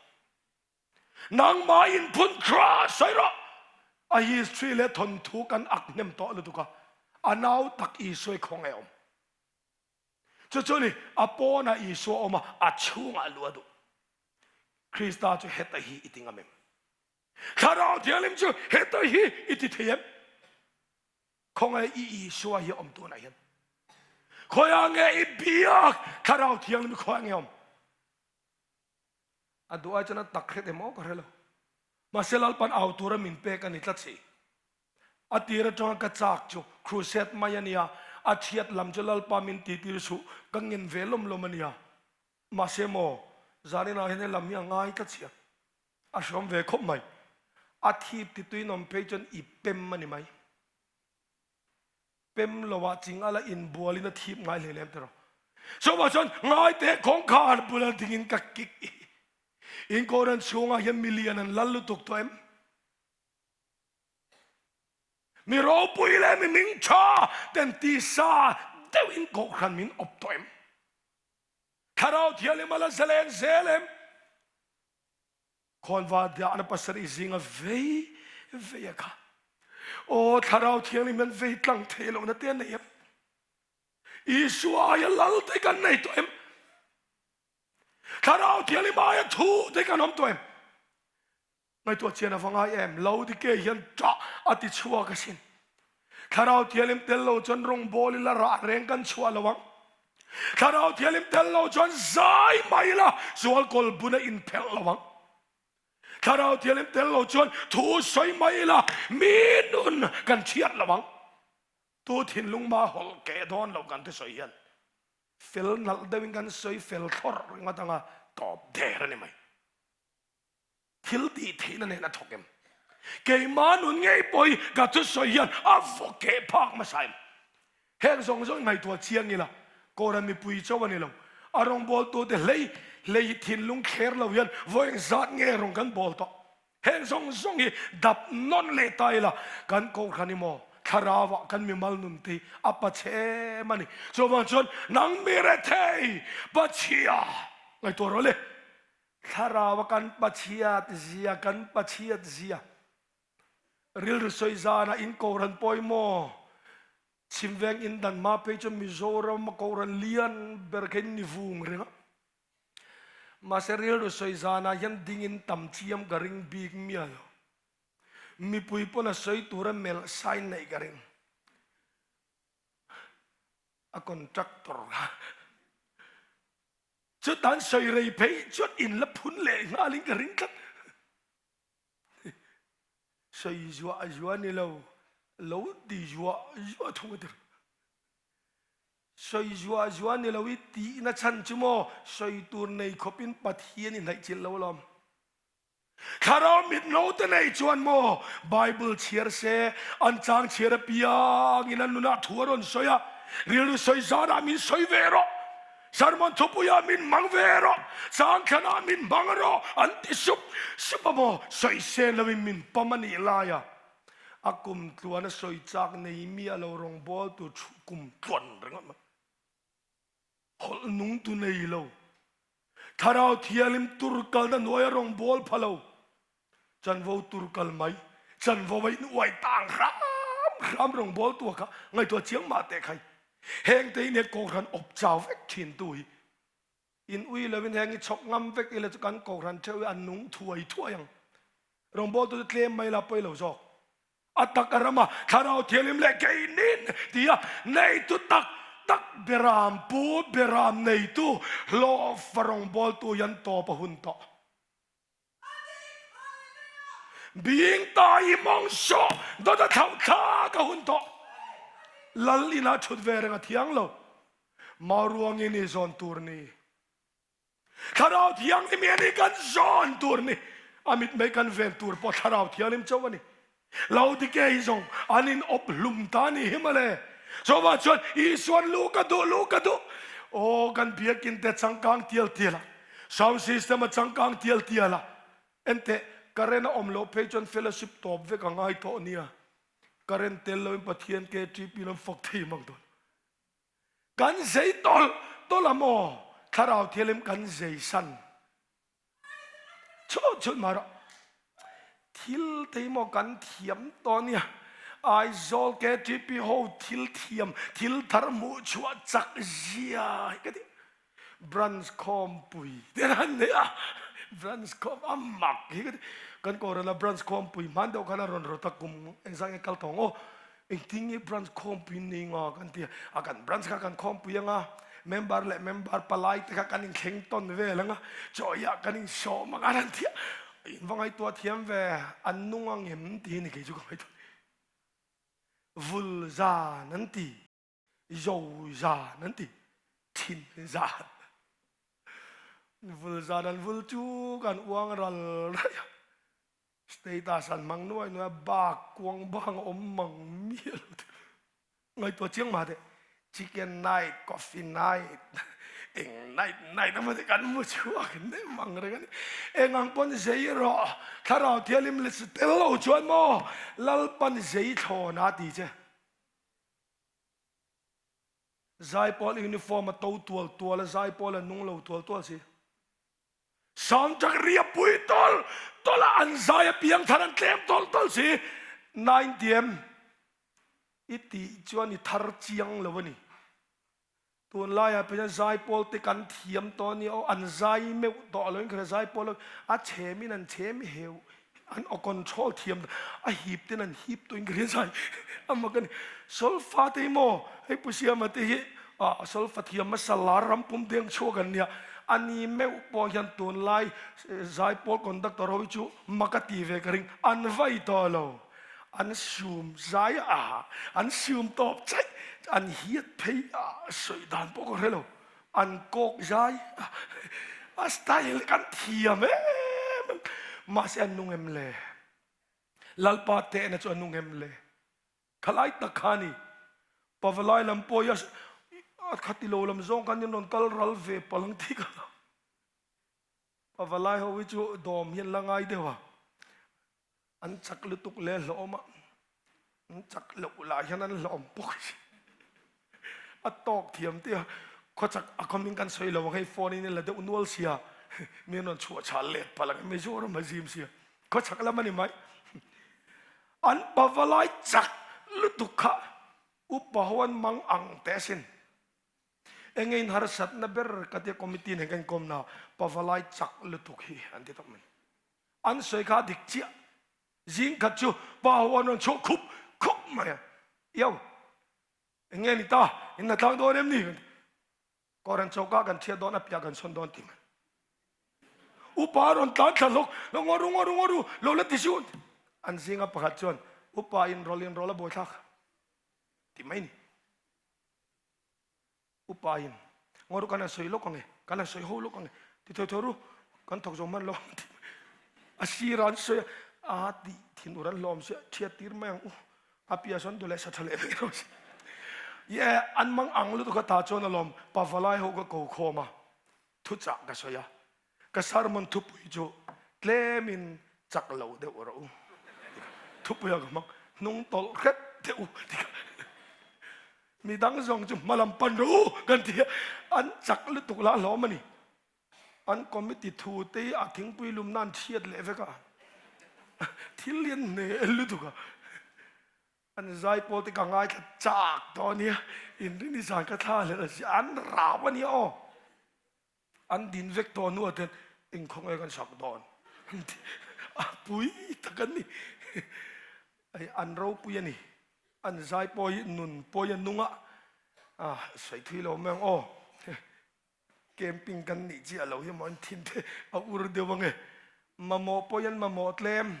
Speaker 3: Nangmah in phun cross sawi rawh. A history leh thawnthu kan ak hnem tawh lutuk a, a nau tak Isua i khawngaih awm. Chu chu ni, a pawnah Isua awm a, a chhungah a luh a duh. Krista chu heta hi i ti ngam em? Thlarau Thianghlim chu heta hi i ti thei em? Khawngaih i Isua hi awm tunah hian. Khawiah nge i biak Thlarau Thianghlim hi khawiah nge awm? A duh ai chuan a tak hret em aw ka hre lo. Mahse Lalpan au tura min pek a ni tlat si. A tir atanga ka chak chu crusade mai a nia, a thiat lam chu Lalpa min titir suh, ka ngen ve lawm lawm a nia. Mahse maw, zaninah hian he lam hi a ngai tlat si a, a hreawm ve khawp mai. A thip ti tuinawm phei chuan i pem a ni mai. Pem lo ah ching ala inbual in a thip ngai hlei lem tiraw. Chuvah chuan ngaite kawngkhar bula dingin ka kik i. In Koran chhungah hian milian an lal lutuk tawh em? Mi ropui leh mi ming tha ten tisa deuhin kohhran min awp tawh em? Thlarau Thianghlim a la zalen zel em? Khawnva dahna pasarih zinga vei vei a kha. Aw Thlarau Thianghlim hian vei tlang thei lohna te a nei em? Isua aia lal te kan nei tawh em? Thlarau Thianghlim aia thu te kan awm tawh em? Ngaihtuah chian a va ngai em? Laodike hian ṭah a ti chhuak asin. Thlarau Thianghlim tel lo chuan rawngbawl ila rah reng kan chhuah lo ang. Thlarau Thianghlim tel lo chuan zai mai ila sual kawl bun a inphelh lo ang. Thlarau Thianghlim tel lo chuan thu sawi mai ila mi nun kan chhiat lo ang. Tu thinlung mah hawlh keh dawn lo kan thusawi hian fel nalh deuhin kan sawi fel thlawrh ringawt anga tawp der a ni mai. Thil tih theihna nen a thawk em? Keimah nun ngei pawh hi ka thusawi hian a vaw keh phak hmasa em? Heng zawng zawng ngaihtuah chiang ila, Kohhran mipui chauh a ni lo, a rawngbawltute hlei hlei hi thinlung thler lo hian vawi engzat nge rawng kan bawl tawh? Heng zawng zawng hi dap nawn leh ta ila, kan Kohhran hi maw thlarauah kan mimal nun te hi a pachhe em a ni. Chuvang chuan nang mi rethei Pachhia ngaihtuah rawh le. Thlarau a kan Pathiat zia, kan Pathiat zia. Rilru sawi zanah in Kohhran pawimawh Chhimveng in dan hma phei chuan Mizoram a Kohhran lian ber kha in ni vung reng a. Mahse rilru sawi zanah hian ding in tam chiam ka ring bik miah lo. Mipui pawn a sawi tura melh sign neih ka ring. A contractor kha. Chutan sawi rei phei chuan in la phun leh nghalin ka ring tlat. Sawi zuah zuah ni lo, lo ti zuah zuah thung a ti. Sawi zuah zuah ni lo i tihna chhan chu maw sawi tur nei khawpin Pathian i hnaih chilh lo alawm. Thlarau mit no te nei chuan maw Bible chhiar se, an chang chhiar apiangin an nunah thu a rawn sawi a, rilru sawi zanah min sawi ve rawh, sermon thupuiah min hmang ve rawh, chang thlanah min hmang rawh an ti sup sup a maw, sawi sen loin min pam a nih laia a kum tluan a sawi chak nei miah lo rawngbawl tur thu kum tluan ringawt mai. Holh nung tu nei lo. Thlarau Thianghlim tur kalna hnuaia rawng bawl pha lo. Chanvo tur kal mai. Chanvo a in uai tang hram hram rawng bawl tu kha ngaihtuah chiang mah teh khai. Heng te in he Kohhran awp chau vek thin tu hi. In ui lo in heng i chhawk ngam vek ila chu kan Kohhran theuh hi a nung thuai thuai ang. Rawng bawl tu chu tlem mai la pawi lo zawk. A tak a rama Thlarau Thianghlim leh keinin tia neitu tak tak beram pu beram neitu hlawhfa rawngbawltu hi an tawp a hun tawh. Bing ta i mawng sawh dawt a thlauh thlak a hun tawh. Lal inah thut ve reng a thiang lo. Mauruangin i zawn tur ni. Thlarau Thianghlim hi a ni kan zawn tur ni. A mitmei kan ven tur pawh Thlarau Thianghlim chauh a ni. Laodikea hi zawng an in awp hlum ta ni hi mawle. Chuvang chuan Isuan lu ka duh, lu ka duh. Aw kan biakin te changkang tial tial a, sound system a changkang tial tial a. Enteh, current a awm loh phei chuan fellowship tawp vek a ngai tawh nia. Current tel loin Pathian KTP in an fak thei mak dawn. Kan zei tawlh tawlh a maw? Thlarau Thianghlim kan zei san. Chhut chhut mah rawh. Thil te hi maw kan thiam tawh nia. Aizawl KTP ho thil thiam, thil thar hmuh chhuah chak zia hi ka ti. Branch khawmpui te an nei a, branch khawm a mak hi ka ti. Kan Kohhran a branch khawmpui hman deuh khan a rawn rawt a kum engzah nge kal tawh ang aw. Engtin nge branch khawmpui nei nga kan ti a, a kan branch kha kan khawmpui anga member leh member palai te kha kan inthleng tawn vel anga chawiah kan insawm anga an ti a, in va ngaihtuah thiam ve an nung ang em tih hi ni kei chu ka ngaihtuah vul zan an ti zo zan an ti thin zan vul zan an vul chu kan uang ral raih a. Status an hmang nuai nuai a, bak kuang bang a awm mang miah lo te. Ngaihtuah chiang mah teh, chicken night, coffee night, eng night night emaw te kan hmu chhuak nem ang reng a ni. Eng ang pawn zei rawh, thlarau thianghlim let tel lo chuan maw Lalpan zei thlawn a ti che. Zaipawl uniform a to tual tual a, zaipawl a nung lo tual tual si. Soundtrack ria pui tawl tawl a an zai a piang thar an tlem tawl tawl si. Nain tiam i tih chuan i thar chiang lo a ni. Tunlaiah pawh hian zaipawl te kan thiam tawh a nia aw, an zai meuh tawh lo in kha zaipawl ho a chhem in an chhem heu an aw control thiam a hip ten an hip tawh in ka hria zai a mak a ni. Solfa te hi maw hei Pu Siama te hi ah solfa thiam hmasa lar ram pum deng chhuak an nia a ni meuh pawh hian tunlai zaipawl conductor ho hi chu mak a ti ve ka ring an vai tawh lo an sum zai a an sum tawp chaih an hiat phei a sawi dan pawh ka hre lo. An kawk zai a style kan thiam em em mahse an nung em le Lalpa tehna chu a nung em le khalai tak kha ni pavalai lam pawh hi a khati lo lam zawng khan in rawn kal ral ve palh ang tih ka hlau pavalai ho hi chu dawm hi an la ngai deuh a. An chak lutuk leh hlawm a, an chak loh lah hian an hlawm bawk si. A tawk thiam te a, khawchak a khawmin kan sawi lo ang hei phone in la deuh nual sia, mi an rawn chhuah chhal let palh ang Mizoram a zim sia, khawchak lam a ni mai. An pavalai chak lutuk kha upa ho an mang ang teh asin. Enge in harsatna ber ka tia committee nen kan inkawmna pavalai chak lutuk hi an ti tawp mai. An sawi kha a dik chiah. Zing khat chu pa ho an rawn chhuah khup khup mai a. Io, eng nge ni ta? In la tlang dawn em ni? Kawran choka kan thiat dawn a piah kan sawn dawn ti mai. Upa a rawn tlan thla hlawk, lo ngaw ru ngaw ru ngaw ru, lo la ti suh. An zinga pakhat chuan, Upa in rawl in rawl a buaithlak ti mai ni. Upa in, Ngaw ru kan han sawi lawk ang e, kan han sawi ho lawk ang e, ti thawi thawi ru, kan thawk zo hman lo ang ti mai. A sir an sawi a, a tih thin ur an hlawm sia, thiat tir mai ang u, a piah sawn duh leh sa tha leh vek rawh se. Ye, an mang ang lutuk a ta chuan alawm, pavalai ho ka ko khawm a, thuchah ka sawi a, Ka sermon thupui chu tlemin chak lo deuh rawh u. Thupui a ka hmang hnung tawlh hret teh u ti kha. Mi dang zawng chu hma lam pan rawh u kan ti a, an chak lutuk lah hlawm a ni. An committee thu te hi a thingpui lum nan chhiat leh vek a, thil lian hmel lutuk a. An zaipawl te ka ngaithla chak tawh a nia, inrini zan ka thla hlelh a si, an rau a nia aw. An din vek tawh hnuah ten eng khaw nge kan sak dawn an ti a pui tak an ni. Hei an ropui a ni. An zai pawh hi nun pawi a nung a, a sawi thui lo mai ang aw. Camping kan nih chiah lo hi maw an thin te a ur deuh ange. Mamawh pawh hian mamawh tlem.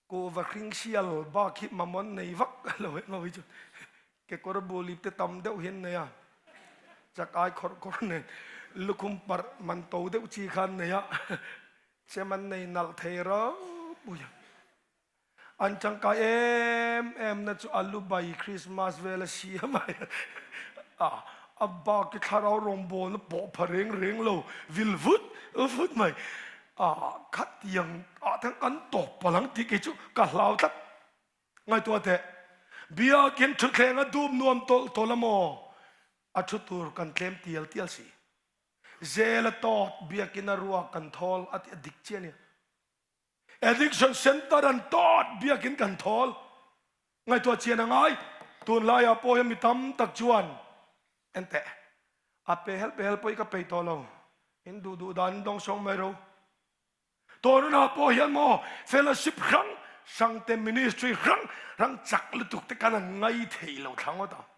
Speaker 3: Kuhva hring sial bak hi mamawh nei vak lo em awi chuan kekawr bulip te tam deuh hian nei a, chakai khawrh khawrh nen lukhum parh man to deuh chi khan nei a, chem an nei nalh thei ropui a. An tangkai em em na chu a lu bai Christmas vel a siam a a a bak hi thlarau rawngbawlna pawh pha reng reng lo vil vut vut mai a khatiang ah te kan tawp palh ang tih kei chu ka hlau tlat. Ngaihtuah teh biakin thutthleng a dup nuam tawlh tawlh a maw a thu tur kan tlem tial tial si. Zel a tawt biakin a ruak kan thawl a tih a dik chiah a nia. Addiction Centre an tawt biakin kan thawl. Ngaihtuah chian a ngai. Tunlaiah pawh hian mi tam tak chuan enteh a pe helh pe helh pawh hi ka peih tawh lo. In duh duh dan in dawng sawng mai ro. Tawrunah pawh hian maw fellowship hrang hrang te ministry hrang hrang chak lutuk te kan an ngai thei lo thla ngawt ang.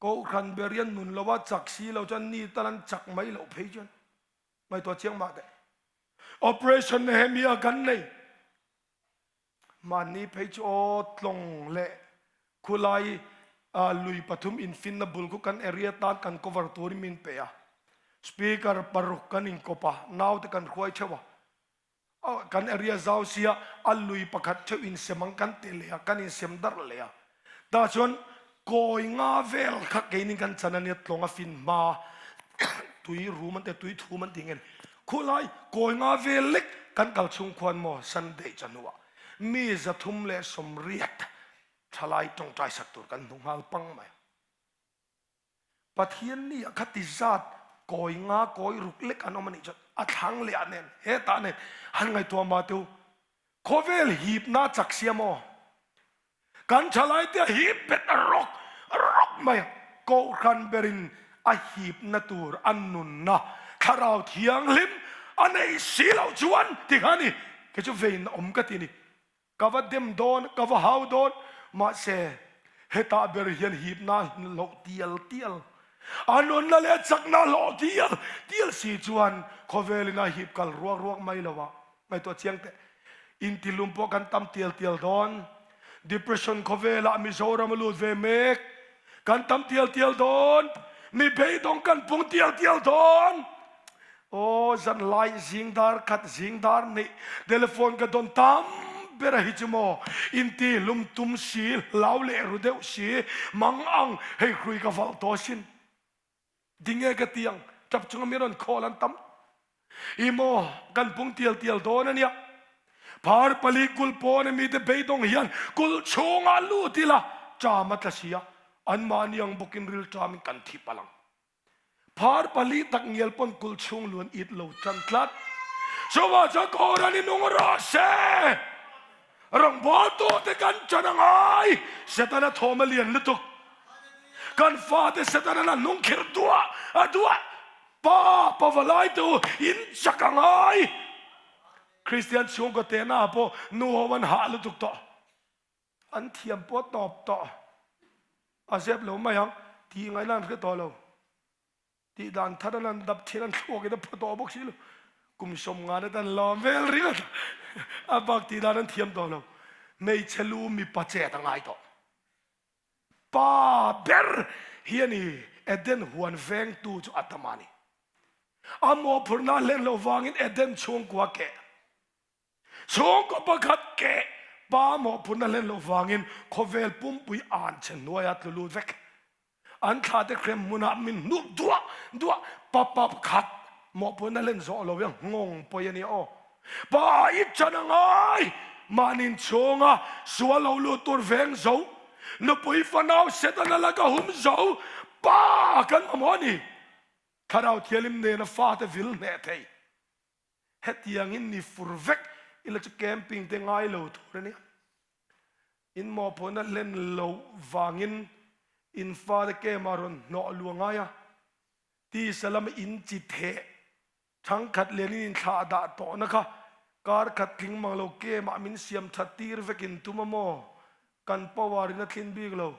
Speaker 3: Kohhran ber hian nun lova chak si lo chuan ni tal an chak mai loh phei chuan ngaihtuah chiang mah teh. Operation Nehemia kan nei. Mahni phei chu aw tlawng leh khulai lui pathum infinna bul khu kan area tan kan cover turin min pe a. Speaker paruk kan inkawp a, naute kan hruai theuh a. Kan area zau sia a lui pakhat theuh insem ang kan ti leh a, kan insem darh leh a. Tah chuan kawi nga vel kha keinin kan chan a nia tlawng a fin hma tui rum an ti a, tui thum an ti nge ni. Khulai kawi nga vel lek kan kal chhung khuan maw Sunday chahnuah mi 380 thalai tawngtai sak tur kan hmu nghal pang mai a. Pathian ni ah kha ti zat kawi nga kawi ruk lek an awm a nih chuan a thlang leh ah nen hetah nen han ngaihtuah mah teu khawvel hipna chak sia maw kan thalai te a hip bet a rawk a rawk mai a kohhran berin a hipna tur a nunna thlarau thianghlim a nei si loh chuan ti kha ni kei chu vein awm ka ti ni Ka va dem dawn, ka va hau dawn, mahse hetah ber hian hipna hlawh tial tial, a nunna leh chakna hlawh tial tial si chuan khawvelin a hip kal ruak ruak mai lo a. Ngaihtuah chiang teh, intilum pawh kan tam tial tial dawn, depression khawvelah Mizoram a lut ve mek, kan tam tial tial dawn, mi beidawng kan pung tial tial dawn. Aw zan lai zing dar khat zing dar nih telephone ka don tam ber a hi chu maw inti hlum tum si hlau leh ru deuh si mang ang hei hrui ka valh tawh sin dinge ka ti ang tap chunga mi rawn call an tam i maw kan pung tial tial dawn ania phar pali kul pawn ami te beidawng hian kul chhungah lut ila ṭam a tla sia anmahni ang bawkin ril ṭamin kan thi palh ang. Phar pali tak ngial pawn kulh chhung luan it lo tan tlat. Chuvah chuan Koran i nung rawh se. Rawngbawltu te kan chan a ngai. Setana thawm a lian lutuk. Kan fate Setana la hnung khirh duah a duah. Pa pavalai te u in chak a ngai. Kristian chhungkaw tehna ah pawh nu ho an hah lutuk tawh. An thiam pawh tawp tawh a zep lo mai ang tih ngaihna an hre tawh lo. Tih dan thar an han dap thin an thluak in a phaw tawh bawk si lo. Kum 50 na te an lawm vel ringawt a bak tih dan an thiam tawh lo. Hmeichhe lu mipa chet a ngai tawh. Pa ber hi a ni Eden huan vengtu chu Adama a ni. A mawhphurhna a hlen loh vangin Eden chhungkua keh. Chhungkaw pakhat keh pa mawhphurhna hlen loh vangin khawvel pumpui an chhe hnuaia tlu lut vek. An thlate hrem hmunah min hnuk duah duah pa pakhat mawhphurhna hlen zawh lo hi a nghawng pawi a nia aw. Pa i chan a ngai mahni inchhunga sual lo lut tur veng zo, nupui fanau Setana laka hum zo pa kan mamawh a ni. Thlarau Thianghlim nena fate vil hneh thei. Hetiangin ni fur vek ila chu camping te ngai lo tur a nia. In mawhphurhna hlen loh vangin in fate camp ah rawn hnawh luh a ngai a. Tisa lama in chi theh thangkhat lianin in thlah dah tawhna kha kar khat tling mang lo camp ah min siam that tir vekin tum a maw? Kan power in a thlin bik lo.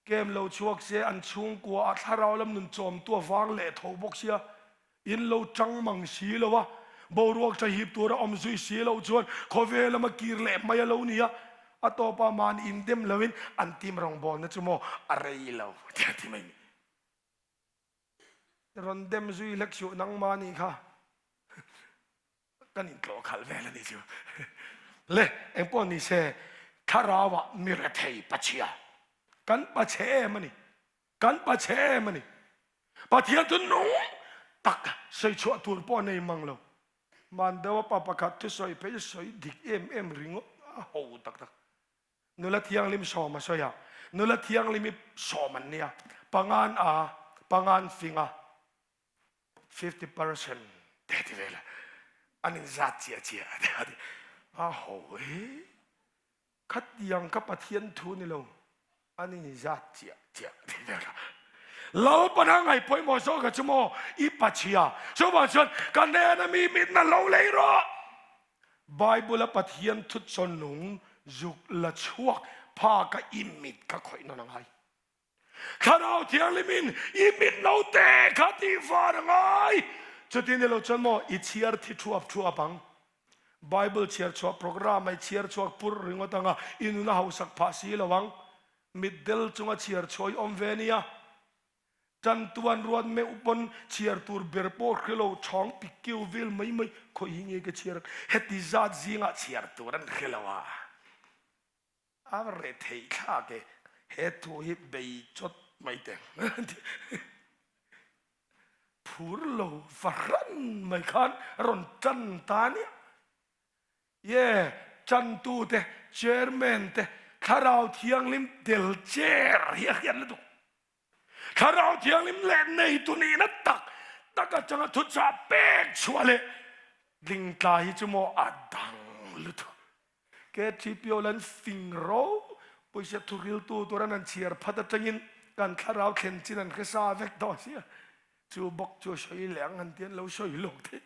Speaker 3: Kem lo chhuak se an chhungkua ah thlarau lam nun chawmtu a vang leh tho bawk sia, in lo tang mang si lo a, boruak tha hip tur a awm zui si loh chuan khawvel lama kir leh mai a lo ni a, a tawpah mahni in dem loin an team rawngbawlna chu maw a rei lo tia ti mai ni. Rawn dem zui hlek suh nangmah nih kha. Kan intlawh khalh vel a ni chu. Le engpawh ni se thlarauah mi rethei pachhia kan pachhe em a ni. Kan pachhe em a ni. Pathian chu nung tak sawi chhuah tur pawh nei mang lo. Mandewa pa pakhat thusawi phei chu sawi dik em em ringawt a ho tak tak. Nula thianghlim sawm a sawi a, nula thianghlim hi sawm an nia, pangan a, pangan fing a, 50% te ti vel a, an inzat chiah chiah a ti a ho e. Khatiang kha Pathian thu ni lo, an inzat chiah chiah ti vel a. Lalpan a ngaih pawimawh zawk a chu maw i pachhia, chuvang chuan ka hnena mi mitna lo lei rawh. Bible a Pathian thu chawnung zuk la chhuak phak a i mit kha khawih nawn a ngai. Thlarau Thianghlimin i mit note kha tih var a ngai. Chuti ni lo chuan maw i chhiar thi thuap thuap ang. Bible chhiar chhuah program a i chhiar chhuak pur ringawt ang a, i nun a hausak phah si lo ang. Mitdel chunga chhiar chhuah i awm ve nia. Tantuan ruat meuh pawn chhiar tur ber pawh hre lo chhang pik keu vel mai mai khawi hi nge ka chhiar ang heti zat zingah chhiar tur an hre lo a, a reh theih thlak e he thu hi bei chawt mai teh ang phur lo fahran mai khan rawn tan ta nia. Ye, chantute, chairman te, Thlarau Thianghlim tel chair hi a hriat lutuk. Thlarau Thianghlim leh neitu nihna tak tak atanga thuchah pek chhuah leh dingtla hi chu maw a dang lutuk. KTPO lan fing ro pawisa thuriltu tur an han chhiar phat atangin kan thlarau thlen chin an hre sa vek tawh sia. Chu bawk chu a sawi leh ang han ti an lo sawi lawk thei.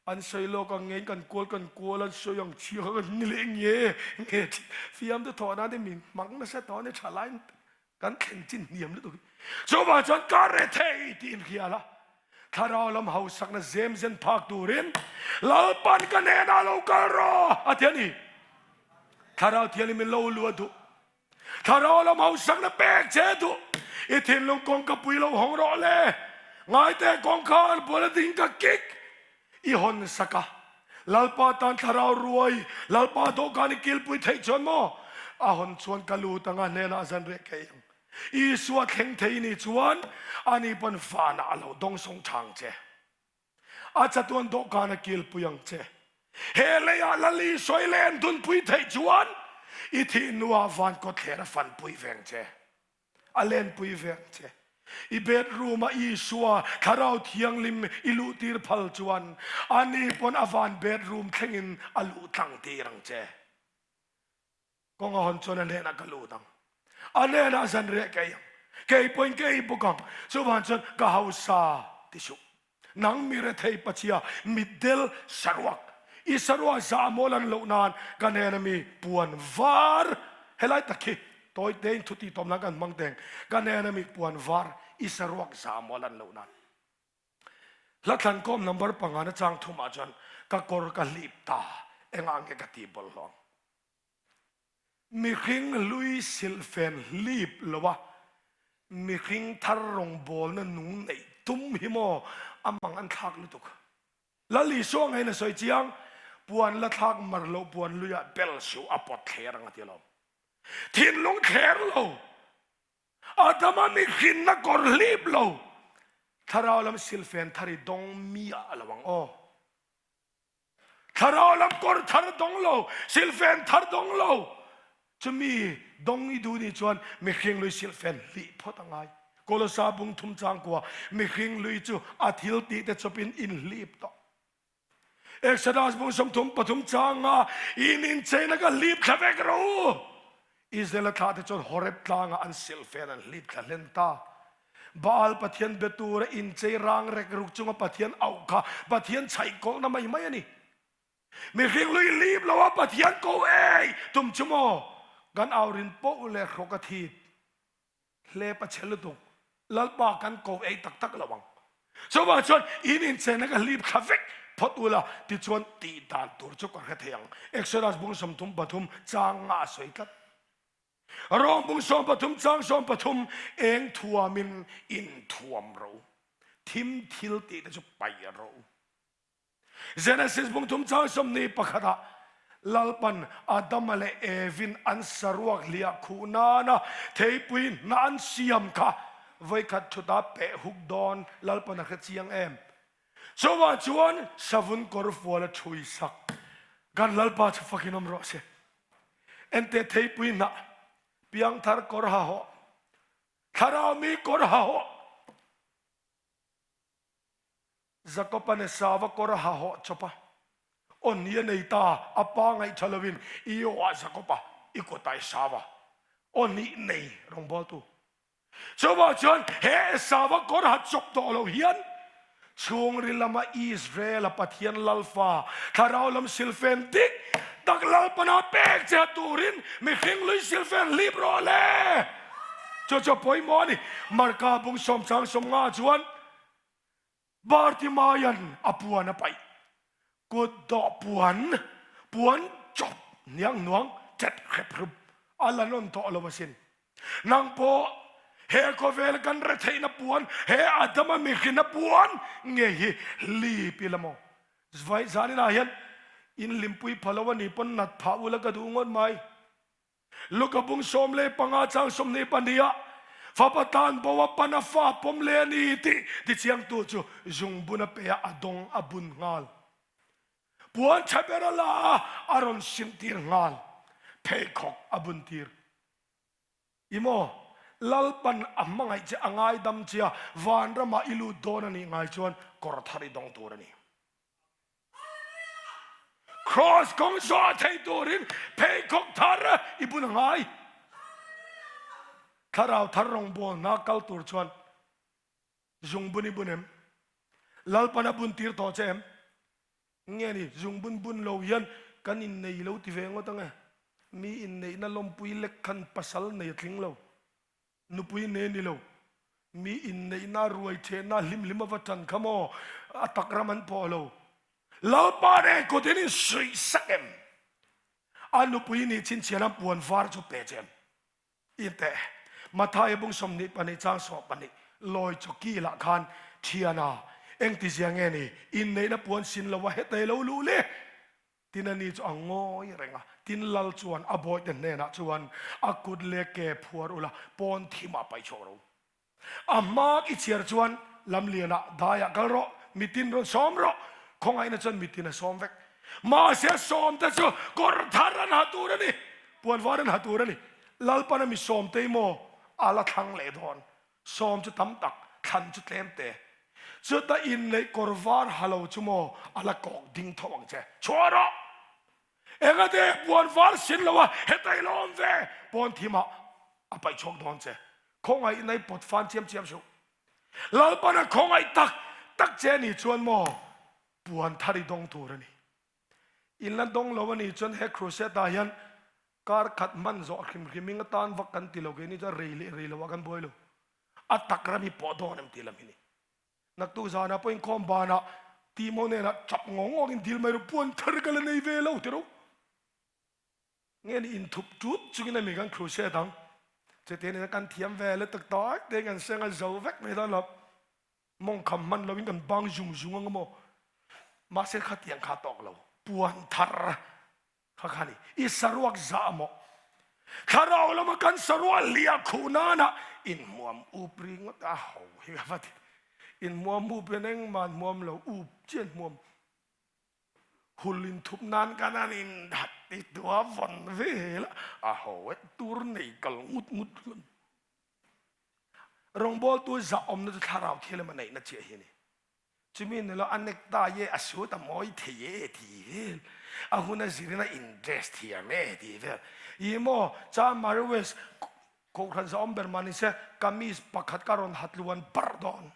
Speaker 3: An sawi lawk ang nge kan kual kan kual an sawi ang chhia kha kan ni leh nge nge thin fiam te thawh nan te min hmang nasa tawh ani tha lai kan thlen chin hniam lutuk hi chuvang chuan ka re thei tih in hria la thlarau lam hausakna zem zen phak turin Lalpan ka hnenah lo kal rawh a ti a ni thlarau thianghlim min lo lu a duh Thlarau lam hausakna pek che duh i thinlung kawngka pui lo hawng rawh le. Ngaite kawngkhar bula ding ka kik i hawn sak a. Lalpa tan thlarau ruai Lalpa dawhkan i kilpui theih chuan maw? A hawn chuan ka lut anga hnenah zan reh ka ei ang. Isua thleng thei ni chuan ani pawn vanah a lo dawngsawng thang che. A chatuan dawhkan a kilpui ang che. He leiah Lali sawi leh an dunpui theih chuan i thih hnuah van kawtthler a fanpui ve ang che. A lenpui ve ang che. I bedroom-a Isua Thlarau Thianghlim i luhtir phal chuan ani pawn a van bedroom thlengin a luh tlang tir ang che. Kawng a hawn chuan a hnenah ka lut ang. A hnenah zan reh ka ei ang. Kei pawhin ka ei bawk ang. Chuvang chuan ka hausa ti suh. Nang mi rethei pachhia mitdel saruak, i saruak zah mawl an loh nan ka hnena mi puan var, helai tak hi tawi tein thu tih tawm nan kan hmang teng, ka hnena mi puan var, i saruak zah mawl an loh nan. Hla thlan kawm number pangana chang thumah chuan ka kawr ka hlip ta, engah nge ka tih bawlhhlawh ang? Mihring hlui silhfen hlip lo a, mihring thar rawngbawlna nung neih tum hi maw a mang an thlak lutuk. Lal Isua ngeiin a sawi chiang, puan la thlak mar loh puan luiah bel suh a pawt thler ang a ti lo. Thinlung thler lo, Adama mihrinna kawr hlip lo, thlarau lam silhfen thar i dawng miah lo ang aw. Thlarau lam kawr thar dawng lo, silhfen thar dawng lo. Chumi dawng i duh nih chuan mihring lui silhfen hlih phawt a ngai. Kolosa bung thum changkua mihring lui chu a thil tih te chawpin in hlip tawh. Exodus bung 33 changa in incheina ka hlip thla vek rawh u. Israel-a thlahte chuan Horeb tlangah an silhfen an hlip thla hlen ta. Baal Pathian be tura inchei rang rek ruk chunga Pathian auh kha Pathian chhaihkawlhna mai mai a ni. Mihring lui lip lo a Pathian ko ei tum chu maw kan au rin poh leh hrawk a thip hlep a chhe lutuk. Lalpa kan ko ei tak tak lo ang. Chuvang chuan in inchena ka hlip thla vek phawt ula tichuan tih dan tur chu ka hre thei ang. Exodus bung 33 chang nga a sawi tlat. Rawng bung 13 chang 13 eng thuamin inthuam ro. Thim thil tih te chu paih ro. Genesis bung thum chang 21 ah. Lalpan Adama leh Evin an saruak hliah khuh nana theipui hna an siam kha vawikhat thutah peh huk dawn Lalpan a hre chiang em? Chuvah chuan savun kawr fual a thui sak. Kan Lalpa chu fakin awm rawh se. Enteh theipui hnah, piangthar kawr ha hawh, thlarau mi kawr ha hawh, Jakob-a Esau-a kawr ha hawh chawp a, Aw ni a nei ta, a pa ngaihṭha loin i aw-ah Jakob-a, i kutah Esau-a aw nih nei rawngbawltu. Chuvang chuan he Esau-a kawr ha chawp tawh lo hian chhungril lama Israel-a Pathian Lalfa thlarau lam silfen dik tak Lalpana pek che turin mihring lui silfen hlip rawh le! Chu chu a pawimawh a ni. Marka bung sawmchang sawmnga chuan Bartimaian a puan a paih. Kut dawh puan, puan chawp hniang hnuang chet hrep hrup a la nawn tawh lo asin. Nang pawh he khawvel kan retheihna puan, he Adama mihrinna puan nge hi hlip ila maw? Vai zaninah hian in hlimpui pha lo a ni pawn nat phah ula ka duh ngawt mai. Luka bung 15 chang 22 ah fapa tan bo a pan a fa pawm le a ni tih tichiangtu chu zungbun a pe a, a dawng a bun nghal. Puan tha ber a la a, a rawn simtir nghal. Pheikhawk a buntir. I maw? Lalpan a hmangaih che a ngaidam che a, vanramah i lut dawn a nih ngai chuan kawr thar i dawng tur a ni. Kraws kawng zawh thei turin pheikhawk thar i bun a ngai. Thlarau thar rawngbawlna kal tur chuan zungbun i bun em? Lalpan a bun tir tawh che em? Nge ni, zungbun bun lo hian kan innei lo ti ve ngawt ange. Mi inneihna lawmpui lek khan pasal nei a tling lo. Nupui nei ni lo. Mi inneihna, ruai thehna, hlim hlim ava tan kha maw? A tak ram an pawh lo. Lalpa nen kut in insuih sak em? A nupui nih chhinchhian an puan var chu pe che em? I teh. Mathaia bung 22 chang 12 lawi chawki lah khan thiana engtizia nge ni inneihna puan sin lo a hetei lo luh le? Tin a ni chu a ngawi reng a, tin lal chuan a bawihte hnenah chuan a kut leh ke phuar ula pawn thimah paih chhuak ro. A hmak i chhiar chuan lamlianah daiah kal rawh, mitin rawn sawm rawh, khawngaihna chuan mitin a sawm vek. Mahse sawmte chu kawr thar an ha tur a ni, puan var an ha tur a ni. Lalpana mi sawmte maw a la thlang leh dawn. Sawm chu tam tak, thlan chu tlem te. Chuta inneih kawr var ha lo chu maw a la kawk ding tho ang che. Chhuah rawh! Engate puan var sin lo a, heta i la awm ve! Pawn thimah a paih chhuak dawn che. Khawngaihna i pawt fan chiam chiam suh. Lalpana khawngaih tak tak che ni chuan maw puan thar i dawng tur a ni. In la dawng lo a nih chuan he crusade ah hian Kar khat hman zawh hrim hrim in atan vak kan ti lo keini chuan rei leh rei lo ah kan buai lo. A tak ram hi pawh dawn em tih lam hi ni. Naktuk zanah pawh inkhawm banah Timo hnenah chap ngawng ngawng in dil mai ru puan thar ka la nei ve lo ti ro. Nge ni inthup tut chungin a mi kan crusade ang. Chutiang nen kan thiam ve lutuk tawi te kan seng a zo vek mai dawn lo. Mawng kham hman lo in kan bang zung zung ang maw. Mahse khatiang kha tawk lo. Puan thar Kha kha ni, i saruak zah maw? Thlarau lama kan saruah hliah khuh nana inhmuam up ri ngawt a ho hi ka va ti. Inhmuam up hian engmah an hmuam lo, up chiah an hmuam. Hul inthup nan kan an indat ti tua vawn vel a ho e, tur nei kal ngut ngut hlun. Rawngbawltu zah awmna chu thlarau thianghlim a neihna chiah hi a ni. Chumi nilo a necktie e a suit a mawi thei e tih vel, a hun a zirin a in dress thiam e tih vel. Ih maw Chamari West Kohhran zahawm ber mah nise kamis pakhat ka rawn hat luan barh dawn.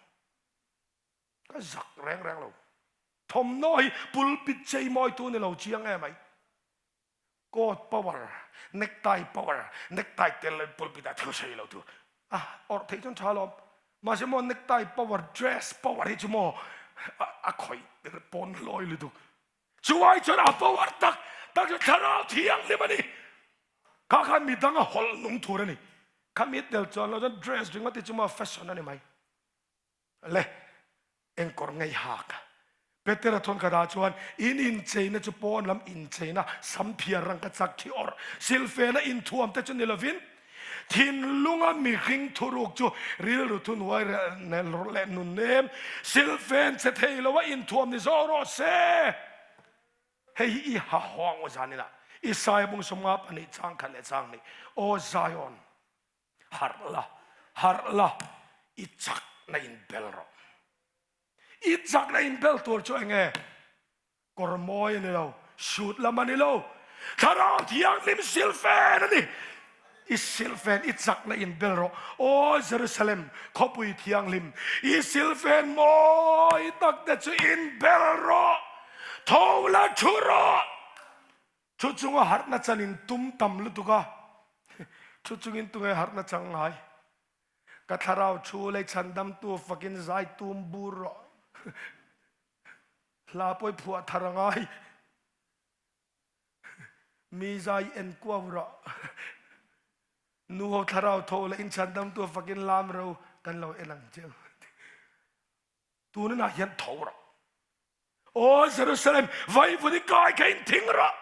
Speaker 3: Ka zak reng reng lo. Thawmhnaw hi pulpit chei mawitu ni lo chiang emai. Coat power, necktie power, necktie tel lo in pulpit ah thil sawi lo tur a awrh theih chuan tha alawm. Mahse maw necktie power, dress power hi chu maw a khawih pawn hlawi lutuk. Chu ai chuan a power tak tak chu thlarau thianghlim a ni. Kha khan midang a hawlh nung tur a ni. Khami tel chuan lo chuan dress ringawt hi chu maw fashion a ni mai. Le, engkawr ngei hak. Petera thawn khatah chuan, In incheina chu pawn lam incheina, samphiar rangkachak khi awrh, silfena inthuam te chu ni lovin, thinlunga mihring thuruk chu rilru thuhnuai leh nunnem, silfen che thei loa inthuam ni zawk rawh se. Hei hi i ha haw ang u zaninah. Isaia bung 52 chang khat leh chang hnih, Aw Zion, harh la, harh la, i chakna inbel rawh. I chakna inbel tur chu enge? Kawr mawi a ni lo, suit lam a ni lo, Thlarau Thianghlim silfen a ni. I silfen, i chakna inbel rawh. Aw Jerusalem, khawpui thianghlim, i silfen mawi tak te chu inbel rawh. Tho la thu rawh. Thu chunga harhna chan in tum tam lutuk a, thu chungin tunge harhna chang ngai? Ka thlarau thu lei chhandamtu fakin zai tum bur rawh. Hla pawi phuah thar a ngai. Mi zai en kuau rawh. Nu ho thlarau tho leh in chhandamtu fakin lam ro kan lo en ang cheu. Tunah hian tho rawh. Aw Jerusalem, vaivut i kai kha in thing rawh.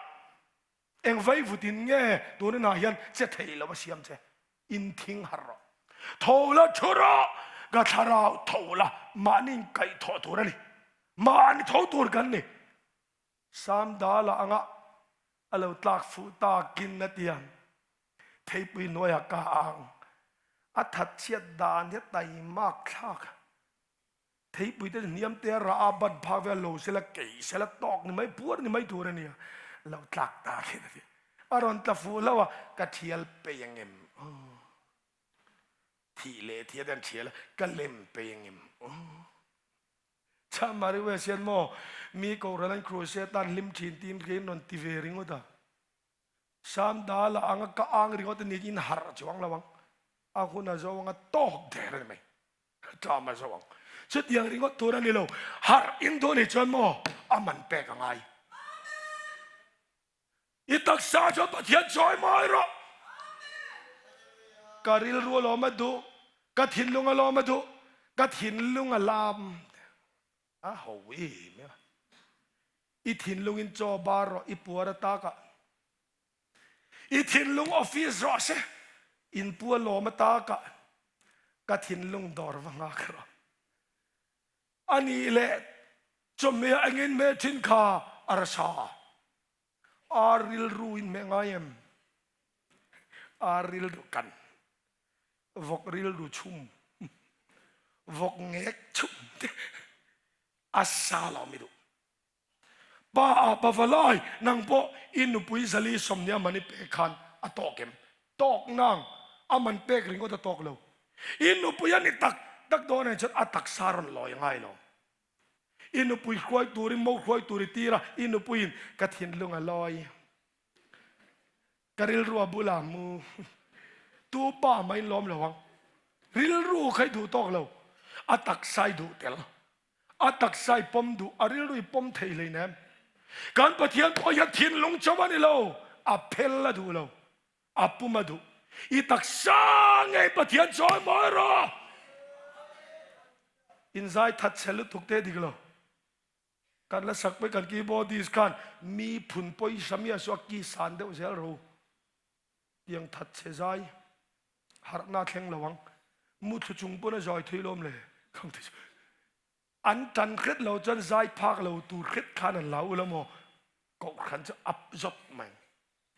Speaker 3: Eng vaivut in nge tunah hian che thei lo a siam che? In thing har rawh. Tho la thu rawh, ka thlarau tho la, mahni in kaih thawh tur a ni. Mahni tho tur kan ni. Samdala anga a lo tlak fuh takin a tiang. Theipui hnuaiah ka ang. A that chhiat dan hi a taimak thlak. Theipui te hniam te rah a ban phak vel lo sela kei sela tawk ni mai puar ni mai tur a nia. Lo tlak ta khin a ti. A rawn tla fuh hlauh a, ka thial pei ang em? Aw. Thih leh thih a te an thial a, ka lem pei ang em? Aw. Chhamari West hian maw mi kohhran an crusade tan hlim thin tiin keiin rawn ti ve ringawt a. Samdala anga ka ang ringawt a ni in harh chuang lo ang. A hun a zo anga tawk der a ni mai. Ṭam a zo ang. Chutiang ringawt tur a ni lo. Harh in duh nih chuan maw a man pek a ngai. I taksa chuan Pathian chawi mawi rawh. Ka rilru a lawm a duh, ka thinlung a lawm a duh, ka thinlung a lam a ho em em a. I thinlungin chaw bar rawh, i puar a takah. I thinlung office rawh se, in pu a lawm a takah. Ka thinlung dawr va nghak rawh. A nih leh chawhmeh ah engin hmeh thin kha a rasa? Ar rilru in hmeh ngai em? Ar rilru kan, vawk rilru chhum, vawk ngek chhum te a sa lo mi duh. Pa ah pavalai nang pawh i nupui zali sawmnia man i pek khan a tawk em? Tawk nang, a man pek ringawt a tawk lo. I nupui a ni tak tak dawn ah chuan a taksa rawn lawi ngai lo. I nupui hruai turin mo hruai tur i tir a, i nupuiin ka thinlung a lawi. Ka rilru a bula mu. Tu pa mah in lawm lo ang. Rilru kha i duh tawk lo. A taksa i duh tel. A taksa i pawm duh, a rilru i pawm thei hleinem. Kan Pathian pawh hian thinlung chauh a ni lo, a phel a duh lo, a pum a duh. I taksa ngei Pathian chawi mawi rawh. Inzai that chhe lutuk te dik lo. Kan la sak pawh kan keyboardist khan mi phun pawisa mi a saw a ki san deuh zel ro. Tiang that chhe zai harhna thleng lo ang. Muthlu chung pawn a zai thei lawm le. Khang te chu an tan hret lo chuan zai phak lo tur hret khan an la ula maw kohhran chu up zawt mai.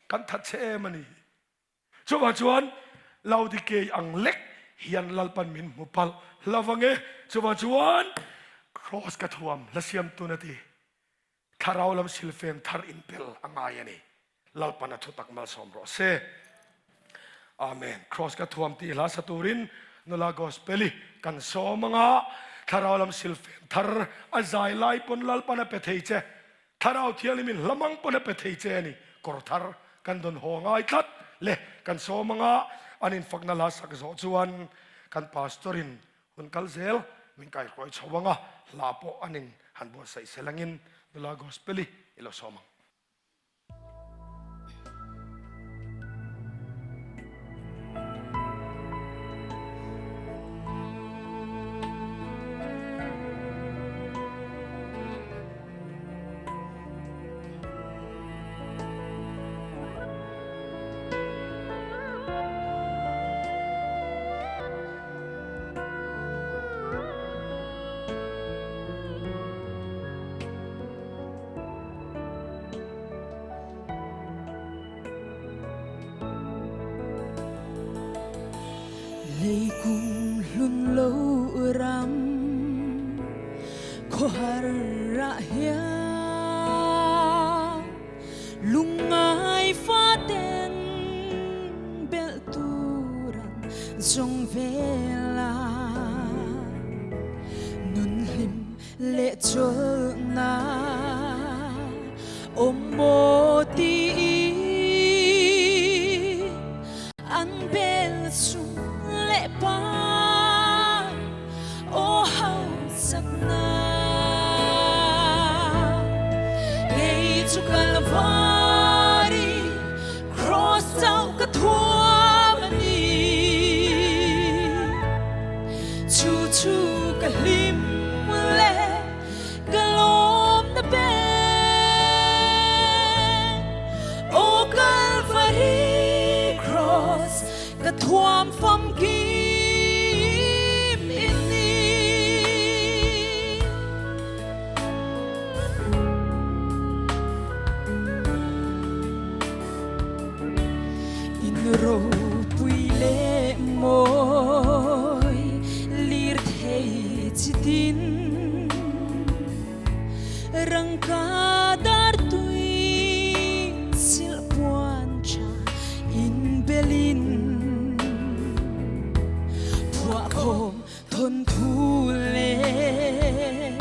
Speaker 3: Kan that chhe em a ni. Chuvang chuan Laodikei ang lek hian Lalpan min hmu palh hlauh ang e. Chuvang chuan Kraws ka thuam hla siamtun a ti. Thlarau lam silfeng thar inpel a ngai a ni. Lalpan a thutak malsawm rawh se. Amen. Kraws ka thuam tih hla sa turin nula Gospel-i kan sawm anga Thlarau lam silfeng thar a zai lai pawn Lalpan a pe thei che. Thlarau Thianghlim in hlamang pawn a pe thei che a ni. Kawr thar kan dawn haw ngai tlat le kan sawm anga an infakna hla sak zawh chuan kan Pastor in Hun kal zel min kaihruai chho anga hla pawh an in han buatsaih sel angin nula Gospel-i i lo sawm ang.
Speaker 4: Lei kum hlun lo ram khawhar ah hian lungngai faten belh tur an zawng vel a, nun hlim leh chawlhna awm maw tiin an bel chung leh pai aw hauchakna kei chu Kalvari Cross chauh ka thuam a ni. Chu chu ka hlim leh ka lawm na ber. Aw Kalvari Cross ka thuam famkim i ni. In ropui leh mawi lir thei chi tin rangka dar tui silh puan tha in belin phuah khawm thawn thu leh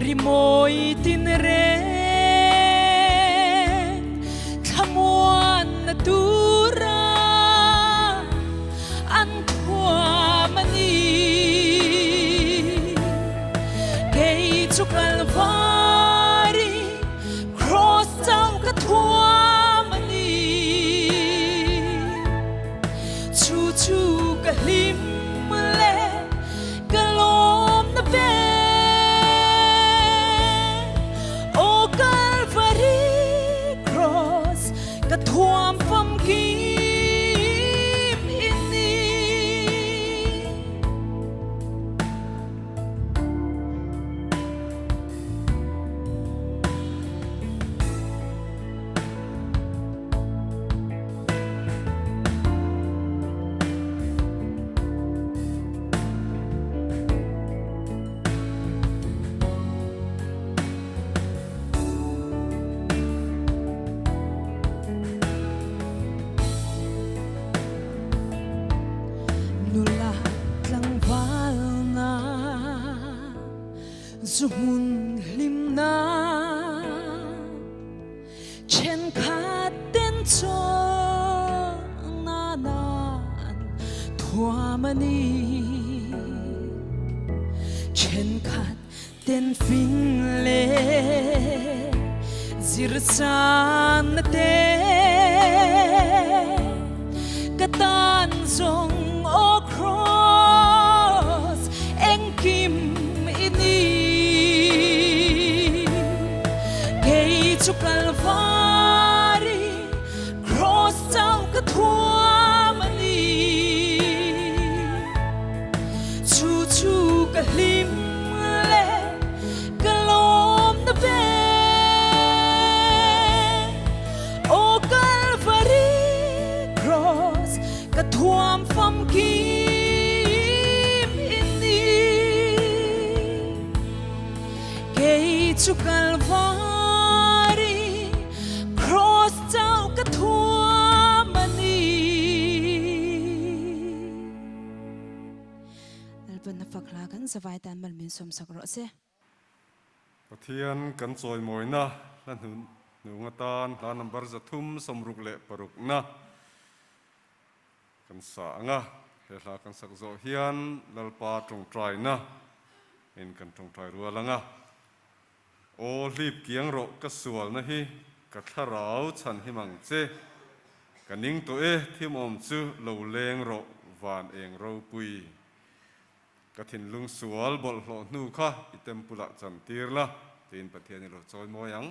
Speaker 4: rimawi tinreng thlamuanna tura an thuam a ni. Kei chu Kalvari Cross chauh ka thuam a ni. Chu chu ka hlim leh ka lawm na ber. Aw Kalvari Cross ka thuam famkim i ni. Nula tlangval na zu hmun hlimna Thenkhat ten chawlhna nan thuam a ni. Thenkhat ten fing leh zirsanna te ka tan zawng aw Cross engkim i ni. Kei chu Kalvari Cross chauh ka thuam a ni. Chu chu ka hlim leh ka lawm na ber. Aw Kalvari Cross ka thuam famkim i ni. Kei chu Kalvari Cross chauh ka thuam a ni.
Speaker 5: Lalpan a fak hla kan zavai tan mal min sawmsak rawh se.
Speaker 1: Pathian kan chawimawina hla hnung atan hla number 366na Kan sa ang a, he hla kan sak zawh hian Lalpa tawngtaina in kan tawngtai rual ang a. Aw hlip kiang rawh ka sualna hi ka thlarau chhan him ang che, ka ning tawh e thimawm chu lo leng rawh van eng ropui. Ka thinlung sual bawlhhlawh hnu kha i temple ah chan tir la tiin Pathian i lo chawi mawi ang.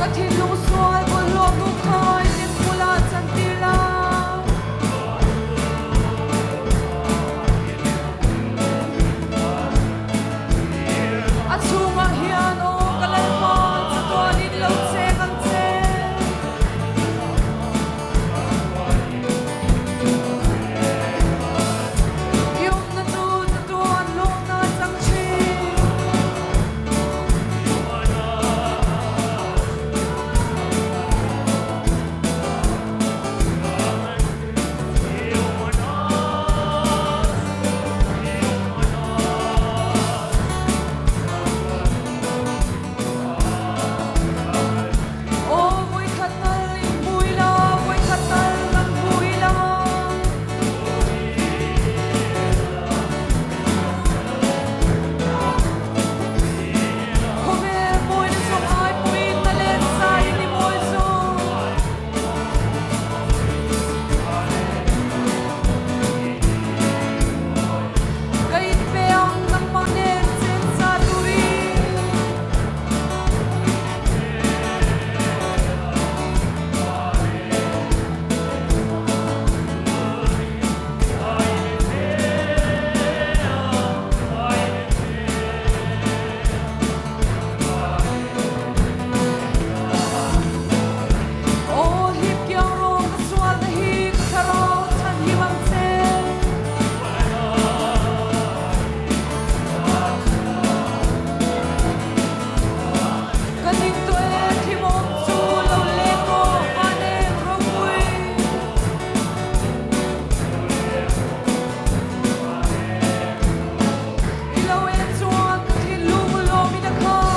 Speaker 4: Ka thinlung sual bawlhhlawh hnu kha i hlimpulah chantir la. A chhungah hian aw ka Lalpa chatuanin lo cheng ang che. I awmna chu chatuan lawmna chang thin. Aw vawikhat tal in hmu ila, vawikhat tal kan hmu ila. Khawvel mawina zawng ai pawhin na let zai in i mawi zawk. Ka inpe ang nangmah nen chensa turin. Aw hlip kiang rawng ka sualna hi ka thlarau chhanhim ang che. Ka ning tuah e thimawm chu lo leng rawh vaneng ropui. I lo en chuan ka thinlung lawmin a khat.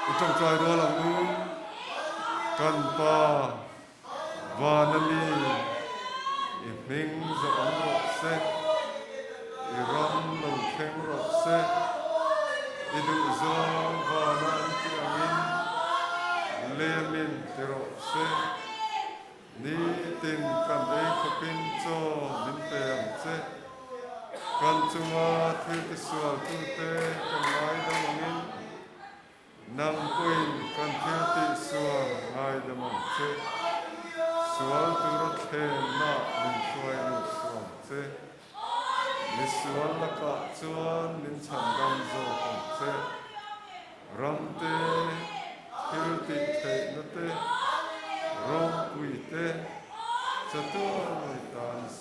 Speaker 1: I tawngtai rual ang u, kan Pa Vana mi i hming zawh awm rawh se, i ram lo thleng rawh se, i duhzawng vana an tih angin lemin ti rawh se. Nitin kan ei khawpin chaw min pe ang che. Kan chunga thil tisualtute kan ngaidam angin nang pawhin kan thil tihsual ngaidam ang che. Sual tura thlenna min hruai lut suh ang che. Misual lakah chuan min chhandam zawk ang che. Ramte, thil tih theihna te, ropui te, chatuan tan si.